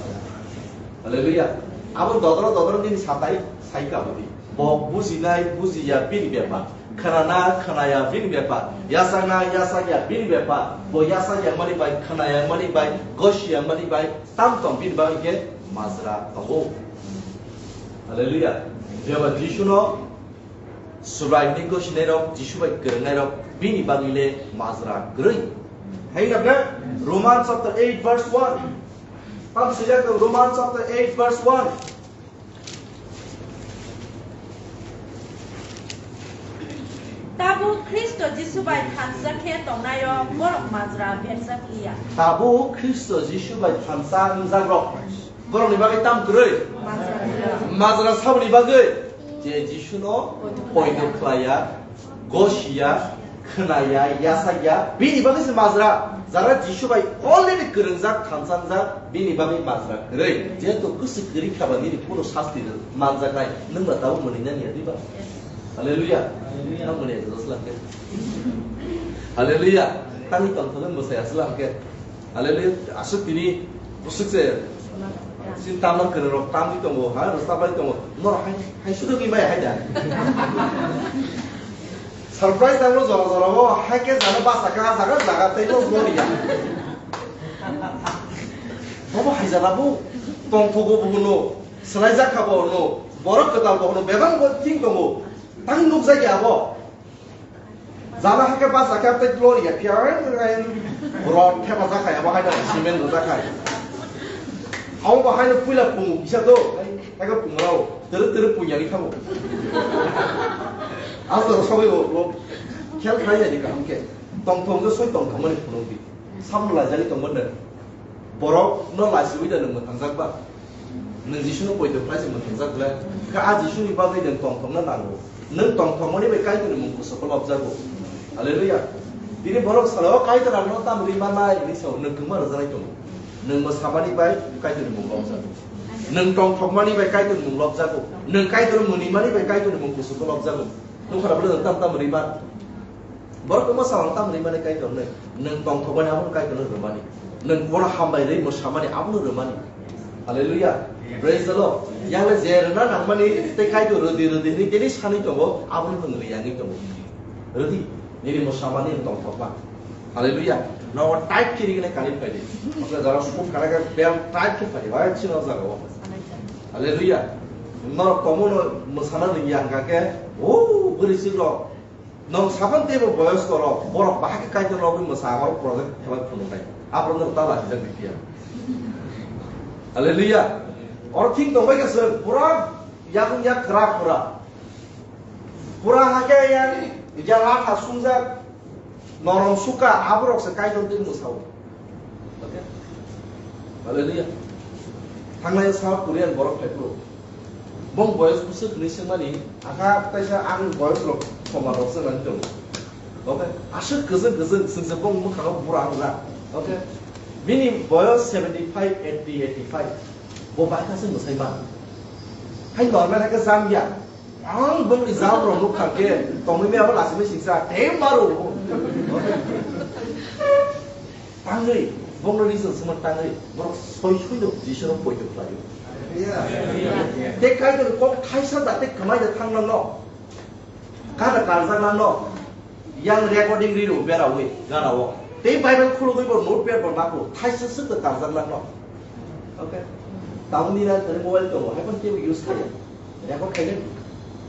Hallelujah. Abo dodoro dodoro nini satai sai ka budi. Bo bujinai bujiya bini bepar. Khwnana khwnaya bini bepar. Yasakna yasakya bini bepar. Bo yasakya mani bai khwnaya mani bai goshiya mani bai tam tong bini bagwi ke majra tongo. Hallelujah. Jeba Jisuno Subrai hinwi gosinai rok, Jisu bai kwrwngnai rok, bini bagwi le majra kwrwi. Hai na bwle? Romans chapter eight verse one. Tam swijak Romans chapter eight verse one. Tabuk Khristo Jisu bai thansa khe tongnai rok borok majra berjak liya. Tabuk Khristo Jisu bai thansa wngjak rok. Borokni bagwi tam kwrwi? Majra. Majra saboni bagwi? Je Jisuno poito khlaiya, gosiya, khwnaya, yasakya, bini bagwi se majra. Jara Jisu bai already kwrwngjak, thansa wngjak, bini bagwi majra kwrwi. Jehetu kwswi kwrwi kha ba nini kunu sasti manjaknai, nwng ba tabuk mwnwi nani ya diba? Hallelujah. Hallelujah. Nwng mwnwi ya slang khe. Hallelujah. Tangwi tongthokgwi mwsai ya slang khe. Hallelujah. Aswk tini bwswk se sin tamna kwrwng rok tamwi tongo, ha, rwchap bai tongo. Norok hai, hai sudo ki bai hai da. Surprise tanglo jora jora o, hai khe jano basa kha, jaga jaga tei no gori ya. Bobo hai jala bo tongthogo bo hwno, swlaijak kha bo hwno, borok kwtal bo hwno, bebak bo thing tongo. Tang nukjak ya bo. Jana hakhe basa khe tei glory ya phiya, rod thepa jakha ya, bahai da cement rwjak khai. Abo bahai no puila pungo kisa do, hakhe pungo rao, tere tere punya ni khamu. Abo to sabai o, o, khel khai ya ni kaham khe. Tong tong do soi tong tong mani phunuk di. Samung laijagwi tongmani. Borok no lachiwi da nwng mwthangjak ba? Nwng Jisu no poito khlai se mwthangjak le. Kha a Jisu ni bagwi nwng tongthokna nango. Nwng tongthokmani bai Kaitorni mung kusugo lobjago. Hallelujah. Tini borok salo Kaitor ang no tam ri manai hinwi sao, nwng kwma rwjaknai tongo. Nwng mwsamani bai Kaitorni mung lobjago. Nwng tongthokmani bai Kaitorni mung lobjago. Nwng Kaitor mwnwimani bai Kaitorni mung kusugo lobjago. Nukha rok tam tam ri man. Borok wngma samung tamo rwmani Kaitor hwnwi, nwng tongthokmani abono Kaitor hwnwi rwmani, nwng bono hambai rwi mwsamani abono rwmani. Hallelujah. Praise the Lord. Yang le je rwna nangmani tei Kaitor rwdi rwdi hwnwi tini sanwi tongo, abono nwng rwya wngwi tongo. Rwdi, nini mwsamani nwng tongthokma. Hallelujah. Nogo tight khe rigene kani phaidi. Asle jara suk khana khe bel tight khe phaidi. Wai chino jaga o. Hallelujah. Norok tongmo no mwsana rwya hwnkha khe, o bwrwi chwk rok. Nwng sapan teibo boyosko rok, borok bahai khe Kaitor rogwi mwsa oro project khlai phunuknai. Aphuru nwng ta lachijak di phiya. Hallelujah. Oro thik tongbai khe chwng pura yakung yak kwrak pura. Pura hakhe yang ya latha sungjak norom suka aborok se Kaitor twi mwsao. Okay? Hallelujah. Thangnai South Korean borok phai phuru. Bong boyos bwswk hwnwi swngmani, akha kaisa ang boyos rok soma rok swngmani tongo. Okay? Aswk kwchwng kwchwng swngsa bong mwkhango bura wngya. Okay? Bini boyos seventy five, eighty, eighty five. Bo bai kha se mwsai ma. Hai normal hai khe jam ya. Ang bongni jam rok nuk thang khe tongwi me abo lasi me singsa tem maru. Tangwi bongno reason sima tangwi borok soi soi no Jisu no poito khlaio. Te Kaitor kok thaisa da te kwmai da thang nang no. Kada karjak nang no. Yang recording riro bera wi gana o. Tei Bible khulugwi bo notepad bo nako thaisa swk da karjak nang no. Okay. Tamni na tani mobile tongo, hai phano tebo use khaya. Record khaile.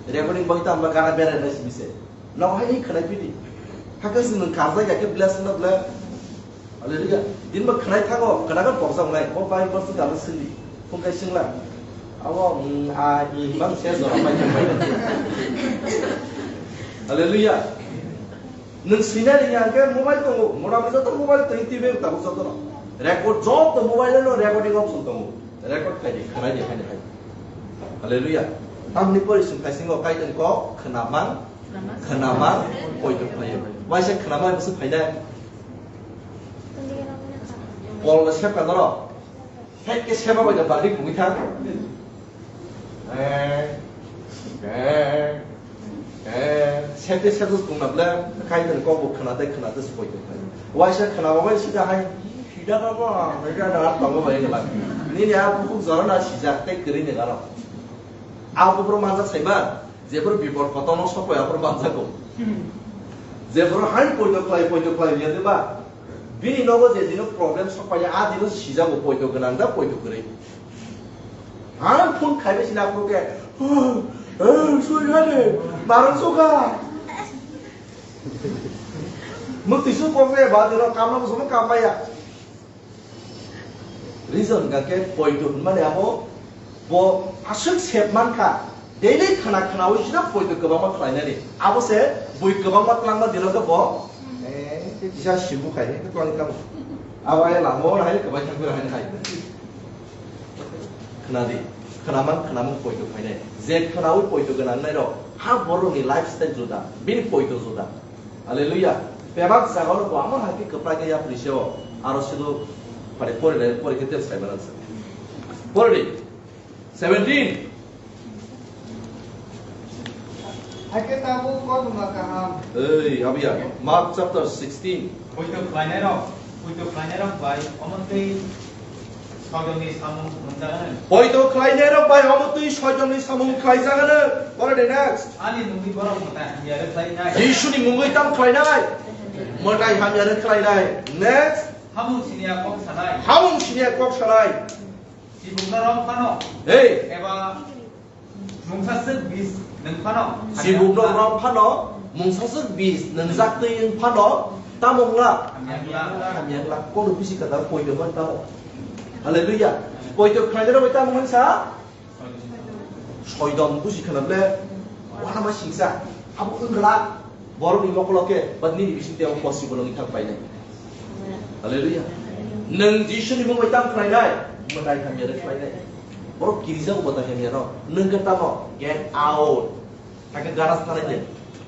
Recording bai tamba gana bera nai simi se. No hai ni khanai pidi. Hakhe se nang karjak ya ke bless na ble. Hallelujah. Din ba khanai thago, khana ga boksa nai. Ko bai bor se galo sindi. Phung kai singla. Abo, mm, a, i, bang se jora pai pai. Hallelujah. Nwng swinai ringya hwnkhe mobile tongo, mota mota joto mobile twi T V tabuk jotono. Record joto mobile no recording option tongo. Record khai di, khanai di, hai di, hai. Hallelujah. Tamni pori sung khai singo Kaitor kok khnamang, khnamang, poito khlaio. Waisa khnamang bwswk phainai. Pol no sepka norok. Hai ke seba bai da bari bumi thang. Eh, eh, eh, sete sete tungna ble, kai den kok bo khna de khna de soi de. Waisa khna ba bai sida hai, sida ba ba, sida da tongo bai la. Nini a bukuk jora na sijak tei kwrwi ni garo. A bukro manjak saiba, jebro bipor kotono sokoi abro manjago. Jebro hai poito khlai, poito khlai ya de ba. Bini nogo je dino problem sokpaiya, a dino sijago poito gwnang da poito kwrwi. Ang phone khaibai sina phuru khe, "Eh, soi hane, barang soka." Mwtwi su kok le ba dino kamna musumo kampaiya. Reason hwnkha khe poito hwnmani abo bo aswk sep mankha, daily khna khnaui sida poito kwbangma khlainani. Abo se bui kwbangma twlangma dino khe bo, eh, kisa sibu khai, eh, twlangwi tamo. Abo ai lama o hai kwbai thang phira hai hai. Khna di, khnamang khnamang poito khlainai. Je khnaui poito gwnang nai rok, ha borokni lifestyle juda, bini poito juda. Hallelujah. Bebak jagao no bo amo hai khe kwplai khe yapri seo. Aro silo pare pore le pore khe tel sai manang sa. Pore di. Seventeen. Hai khe tabuk kothoma kaham. Ei, abiya. Mark chapter sixteen. Poito khlainai rok, poito khlainai rok bai omo tei soidomni samung hwnjagano. Poito khlainai rok bai omo twi soidomni samung khlaijagano. Pore di next. Ani mungwi borok mwtai hamya rwkhlainai. Jisuni mungwi tam khlainai. Mwtai hamya rwkhlainai. Next. Hamung siniya kok sanai. Hamung siniya kok sanai. Sibukno rom phano. Hey. Eba Mungsaswk bis nwng phano. Sibukno rom phano, mungsaswk bis nwngjak twi wng phano, tamo wngla? Hamya wngla. Hamya wngla. Kono bisi kwtal poito man tamo. Hallelujah. Poito khlainai rok bai tamo wngsa? Soidom busi khna ble. Wana ma singsa. Abo wngla. Borokni mokolo khe, but nini bising tei possible wngwi thang painai. Hallelujah. Nwng Jisuni mung bai tam khlainai, mwtai hamya rw khlainai. Borok girija bo mwtai hamya rw. Nwng khe tamo, get out. Hakhe gana sanai de.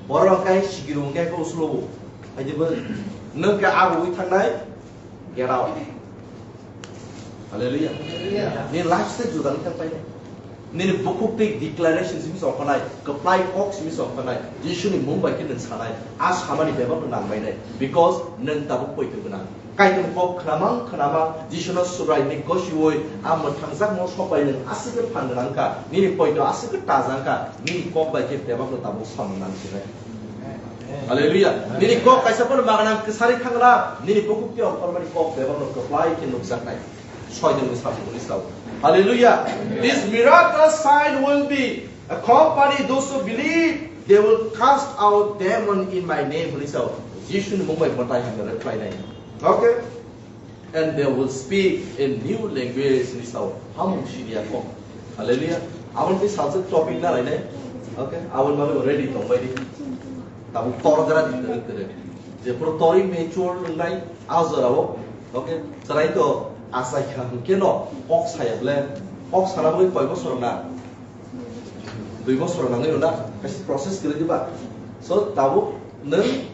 Borok khe sigiri wng khe usulo bo. Hai de bo. Nwng khe abo wi thangnai, get out. Hallelujah. Hallelujah. Ni life se juda wng thang painai. Nini bukhuk twi declaration simi songkhanai, kwplai kok simi songkhanai, Jisuni mung bai khe nwng sanai, a samani bebak no nangbainai, because nwng tabuk poito gwnang. Kaitor kok khnamang khnamang, Jisuno Subraini gosiwi a mwthangjakmung sok bai nwng aswk khe phan gwnang kha, nini poito aswk khe tajang kha, nini kok bai khe bebak no tabuk samung nang sinai. Hallelujah. Nini kok kaisa pono magana kwsari thangla, nini bukhuk twi ongkhormani kok bebak no kwplai khe nukjaknai. Soitanni samung ni sao. Hallelujah. This miraculous sign will be accompany those who believe. They will cast out demon in my name, hwnwi sao. Jisuni mung bai mwtai hamya rwkhlainai. Okay? And they will speak in new language, hwnwi sao. Hamung siniya kok. Hallelujah. Aboni twi salsa topic na lainai. Okay? Aboni bagwi ready tongbai di. Tabuk tor jora di tere tere. Je puro tori mature wngnai a jorao. Okay? Chwrai to achai kha hwnkhe no kok saya ble. Kok sana bagwi koi bosor na? Dui bosor nangwi rwna, kaisa process kwrwi diba? So, tabuk nwng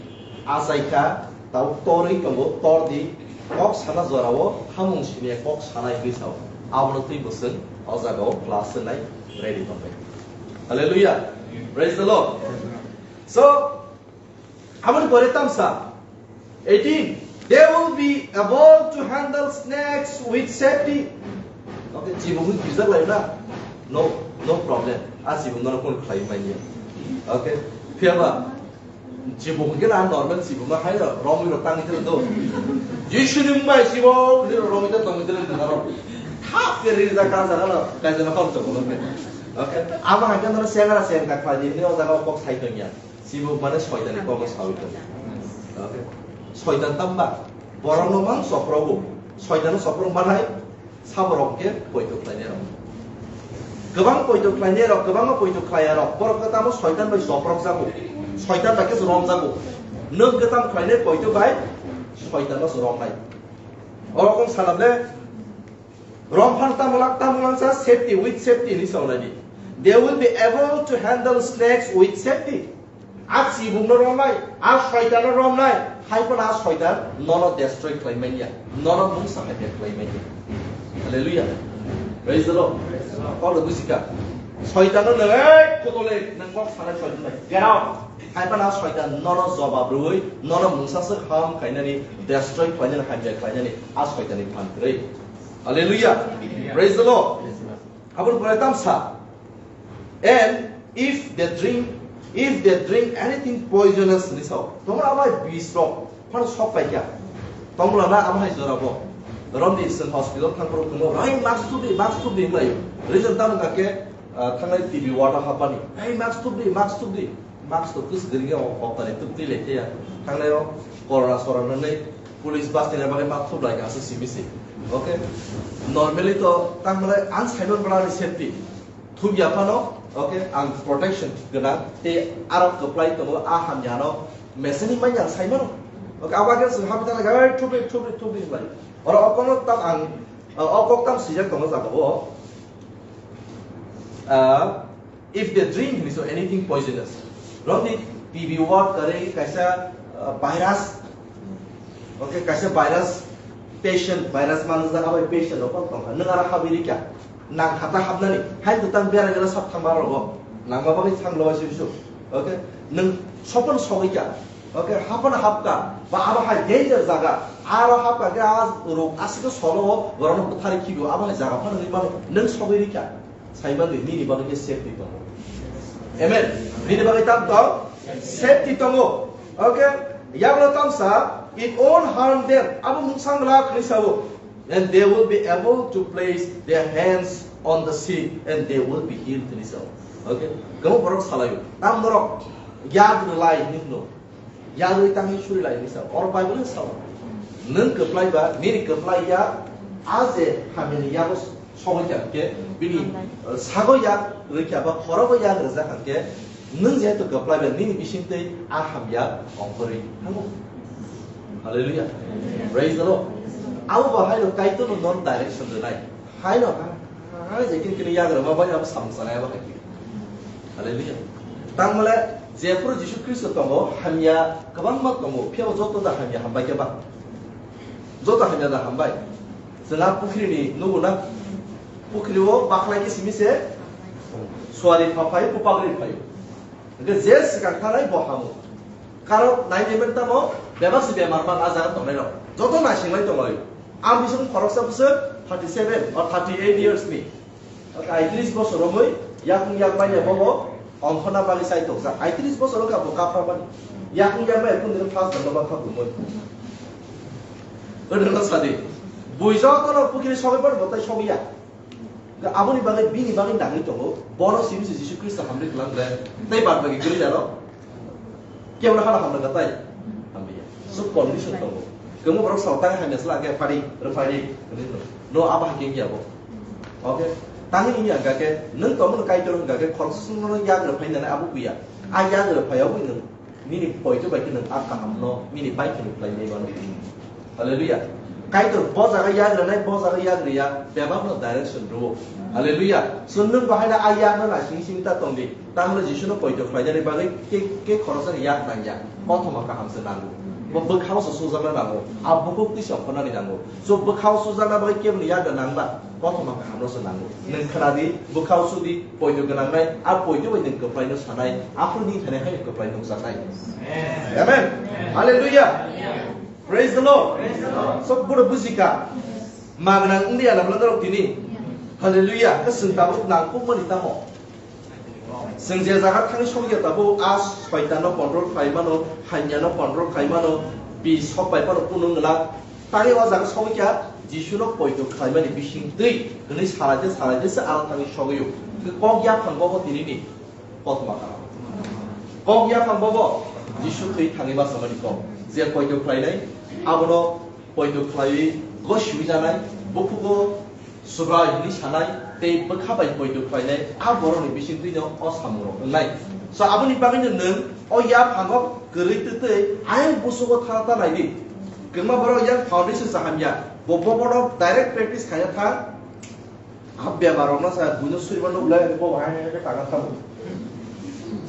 achai kha, tabuk torwi tongo, tor di, kok sana jorao hamung siniya kok sanai hwnwi sao. Abono twi bwswng o jagao class rwnai ready tongbai. Hallelujah. Praise the Lord. So, Aboni pore tamsa, eighteen, they will be able to handle snakes with safety. Okay, chibung ni bijak lai na? No, no problem. A chibung no kon khlai mai ya. Okay, phiya ba chibung ke na normal chibung ma hai ro, rom ro tang ite do. Jisu ni mai chibung ni rom ite tong ite do na ro. Thap ke ri da ka sa na, ka sa na kon to. Okay, ama hai ka na sengara sengka khlai ni o da kok sai to ya. Chibuk mane soitani kokno sawi tongo. Okay. Soitan tamba borokno mang soprogo. Soitano soprok manai saborok khe poito khlainai rok. Kwbang poito khlainai rok, kwbangma poito khlaiya rok. Borok khe tamo soitan bai soprok jago. Soitan bai khe romjago. Nwng khe tamo khlainai poito bai soitano romnai. Oro kong salable Romphang tamulak tamulangsa safety with safety ni sawnai di. They will be able to handle snakes with safety. A chibukno romnai, a soitano romnai, hai phano a soitan nono destroy khlai manya, nono mungsa hai khlai manya. Hallelujah. Praise the Lord. Kok bujika. Soitano nang, "Ei, kotole, nang kok sanai soitan nai. Get out." Hai phano a soitan nono jobab rwui, nono mungsa swk ham khainani, destroy khlainani, hamya khlainani, a soitani phan kwrwi. Hallelujah. Praise the Lord. Aboni pore tamsa. And if they drink, if they drink anything poisonous, ni sao. Tomra abai bis rok, phano sok pai kya. Tomra na ama hai jora bo. Romdi sen hospital thang pro kuno, "Rai mask tu di, mask tu di," lai. Reason tam ka ke, ah, thangnai T B ward hapani. "Rai mask tu di, mask tu di." Mask to kwswk gwnigwi o koktani twk twi lai tei ya. Thangnai o korona sorona nai police bus ni bagwi ma thup lai ka se simi se. Okay? Normally to tang mane ang saiman bwla ni safety. Thup ya phano, okay, ang protection gwnang tei aro kwplai tongo a hamya no meseni manya ang saimano. Okay, abo khe se habi tang lai thupri thupri thupri lai. Oro okono tam ang, o kok tam sijak tongo jaga o. Ah, If they drink, hini so anything poisonous. Romni T B ward kare kaisa, uh, virus. Okay, kaisa virus patient, virus manjak abai patient rok tong kha. Nang ara habi rikya. Nang hata hapnani. Hai to tang bera gela sab thang baro go. Nang ma bagwi thang lo su su. Okay. Nang sopon sogwi kya. Okay, hapon hapka. Ba aba hai danger jaga. Aro hapka ke a rok asik solo go. Borok no buthari khibi aba hai jaga phano ri mano. Nang sogwi rikya. Saimanwi nini bagwi khe safety tongo. Amen. Nini bagwi tam tong? Safety tongo. Okay? Yablo tamsa, "It won't harm them." Abo mungsa mlak ni sao. "And they will be able to place their hands on the sick and they will be healed," ni sao. Okay? Kamu borok salayo. Tam borok yag rwlai ni hino. Yarwi tangwi suri lai ni sao. Oro Bible ni sao. Nwng kwplai ba, nini kwplai ya, a je hamyani yago sogwi kha khe, bini, uh, sago ya rwkha ba, khorogo ya rwjak kha khe, nwng jehetu kwplai ba, nini bising twi a hamya ongkhorwi thango. Hallelujah. Praise the Lord. Abo bo hai no Kaitor no non direction rwnai. Hai no ha, ha, je kin kin yagra ma bai abo samung sanai abo hai. Hallelujah. Tang male jephuru Jisu Khristo tongo, hamya kwbangma tongo, phiya joto da hamya hambai khe ba. Joto hamya da hambai. Chwla pukhri ni nugo na. Pukhri o bakhlai khe simi se Suari pha phai, bupagri phai. Hingke je swkang thanai bo hamo. Karon nai nai mani tamo bebak se bemar man a jaga tongnai rok. Joto naisinglai tonglai. Ang bising khoroksa bwswk thirty seven or thirty eight years ni. Aitris bosor romwi yakung yak manya bobo ongkhorna bagwi chai tokjak. Aitris bosor wngkha bo kapra mani. Yakung yak manya kundino first jongno bakha bumwi. Odeno sadi. Bui jotono pukiri sogwi bono bo tai sogwi ya. Aboni bagwi bini bagwi nangwi tongo. Bono simi se Jisu Khristo hamri kwlang le. Tei bad bagi guri dano. Kebo hana hamna gatai. Hamya. So condition tongo. Kemo borok sao tang hamya sala ke pari, rwphaini. No aba hakhe ya bo. Okay. Tangwi ini aga ke nung tomo no Kaitor hwnga ke khoroksa sung no yag rwphai nani abo buya. A yag rwphai abo nung nini poito bai ke nung a kaham no nini bai ke nung khlai nai mano. Hallelujah. Kaitor bo jaga yag rwnai, bo jaga yag rwya, bebak no direction rwo. Hallelujah. So nung bahai na a yag no naising sing ta tong di. Tamle Jisu no poito khlainani bagwi ke, ke khoroksa ni yak nangya. Kothoma kaham se nango. Bo bwkhao se sujakna nango. A bukuk twi se ongkhornani nango. So bwkhao sujakna bagwi keboni yak da nangba. Kothoma kaham no se nango. Nwng khna di, bwkhao su di, poito gwnangnai, a poito bai nwng kwplai no sanai, aphuru ni thani hai kwplai nukjaknai. Amen. Hallelujah. Praise the Lord. So boro bujika. Magna wngdi ala bwla norok tini. Hallelujah. Ke swng tabuk nangkukmani tamo. Chwng je jaga thangwi sokya tabuk, a soitanno control khlai mano, hanyano control khlai mano, bi sok bai phano kunu ngwlak. Tangwi o jaga sokya, Jisuno poito khlaimani bisingtwi hwnwi salaide salaide se aro thangwi sogwi o. Kok yaphang bobo tinini kothoma kaham. Kok yaphang bobo Jisu thwi thangwi bachamani kok. Je poito khlainai, abono poito khlaiwi gosiwi janai, bukhugo Subrai hwnwi sanai tei bwkha bai poito khlainai a borokni bisingtwino o samungrok wngnai. So aboni bagwino nwng o yaphango kwrwi twtwi ayang busugo thana ta naidi. Kwbangma borok yang foundation sa hamya, bo bo bono direct practice khaina thang. A bemar rokno sa buino surima nuk lai bo hai hai khe tanga thamu.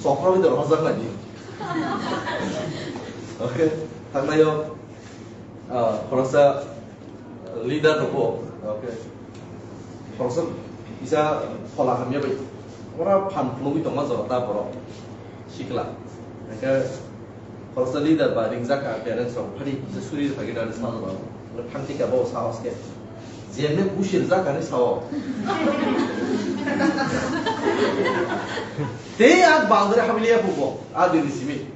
Chokro bidor hojak naidi. Okay, thangnaio. Ah, khoroksa leader rokbo, okay. Khoroksa kisa phola hamya bai. Ora phan phunugwi tongma jora ta borok. Sikla. Hingke khoroksa leader ba ringjak ka parents rok phari kisa suri phagi dani sa jora. Thang thika bo sahos khe. Jemne busil jak kani sao. Tei ang boundary habiliya phubo. A dini simi.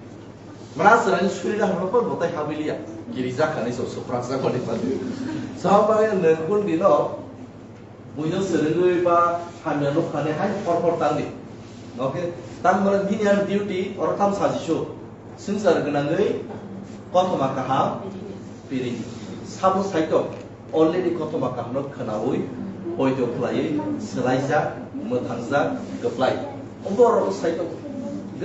Mara chwraini surina hwnba phan bo tai habiliya. Kiri jak kani so suprak jak kani phan. Sa bagwi nwng kun dino buino swrwngwi ba hamya nuk kani hai hor hor tangdi. Okay? Tang mara nini ang duty oro tam sajisu. Swngchar gwnangwi kothoma kaham piring. Sabo saitok. Already kothoma kaham no khwnaui, poito khlaiwi, swlaijak, mwthangjak, kwplai. Borok sai tongo.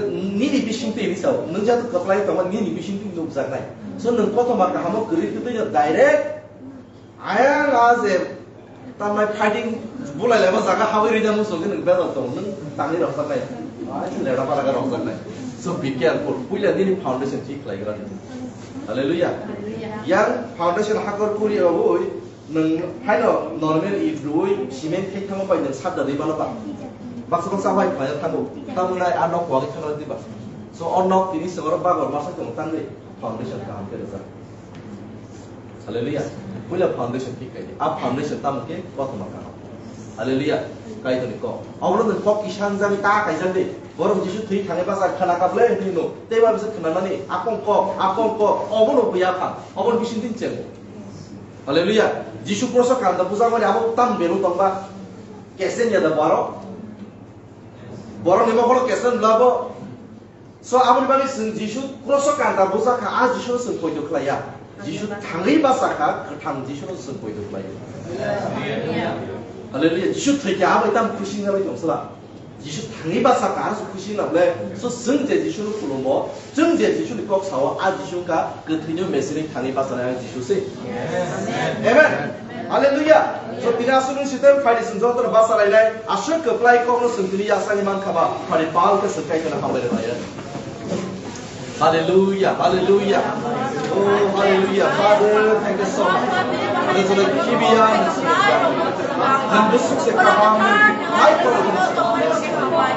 Nini bisingtwi hinwi sao, nwng jatu kwplai tongma nini bisingtwi nukjaknai. So nwng kothoma kaham o kwrwi kwtwi no direct ayang a je tamnai fighting bulai laiba jaga habwi rida muchungkhe nwng bejal tongo, nwng tangwi rokjaknai. Ai, leda palaga rokjaknai. So be careful. Puila nini foundation thik khlaigra nini. Hallelujah. Hallelujah. Yang foundation hakor kuri owi nwng haino normal it rui cement thai thango bai nwng sat da dei mano ba. Baksa baksa bai khlai thango. Tamni nai a nok wagwi thangna diba. So o nok tini sengoro bagor masa tong tangwi foundation kaham khe rwjak. Hallelujah. Puila foundation thik khaidi. A foundation tamo khe kothoma kaham. Hallelujah. Kaitorni kok. Obono nwng kok kisa wngjagwi ta kaijak di. Borok Jisu thwi thangwi bachar khna kap le hinwi no. Tei ba bisa khna nani. Akong kok, akong kok. Obono buya pha. Obono bising din chengo. Hallelujah. Jisu kroso kanda bujakmani abo tam belu tongba. Kesen ya da borok. Borok ni mokolo kesen bla bo. So, aboni bagwi chwng Jisu kroso kanda bujak kha, a Jisuno chwng poito khlai ya. Jisu thangwi bachak kha, kwthang Jisuno chwng poito khlai ya. Hallelujah. Jisu thwi kha, abo tamo khusi wngwi tong sala. Jisu thangwi bachak kha, aro khusi wngna ble. So, chwng je Jisuno khulumo, chwng je Jisuni kok sao, a Jisu wngkha kwthwino mesini thangwi bachanai ang Jisu se. Amen. Hallelujah. So tini aswk wng siteng phaidi chwng jotono bachalainai aswk kwplai kokno chwng tini yasani mankha ba phaidi pal khe chwng Kaitorno hambai rwlaio. Hallelujah, hallelujah. Oh, hallelujah. Father, thank you so much. Nang sini kibiya, nang sini kibiya. Nang busuk se kaham, hai ko nang sini.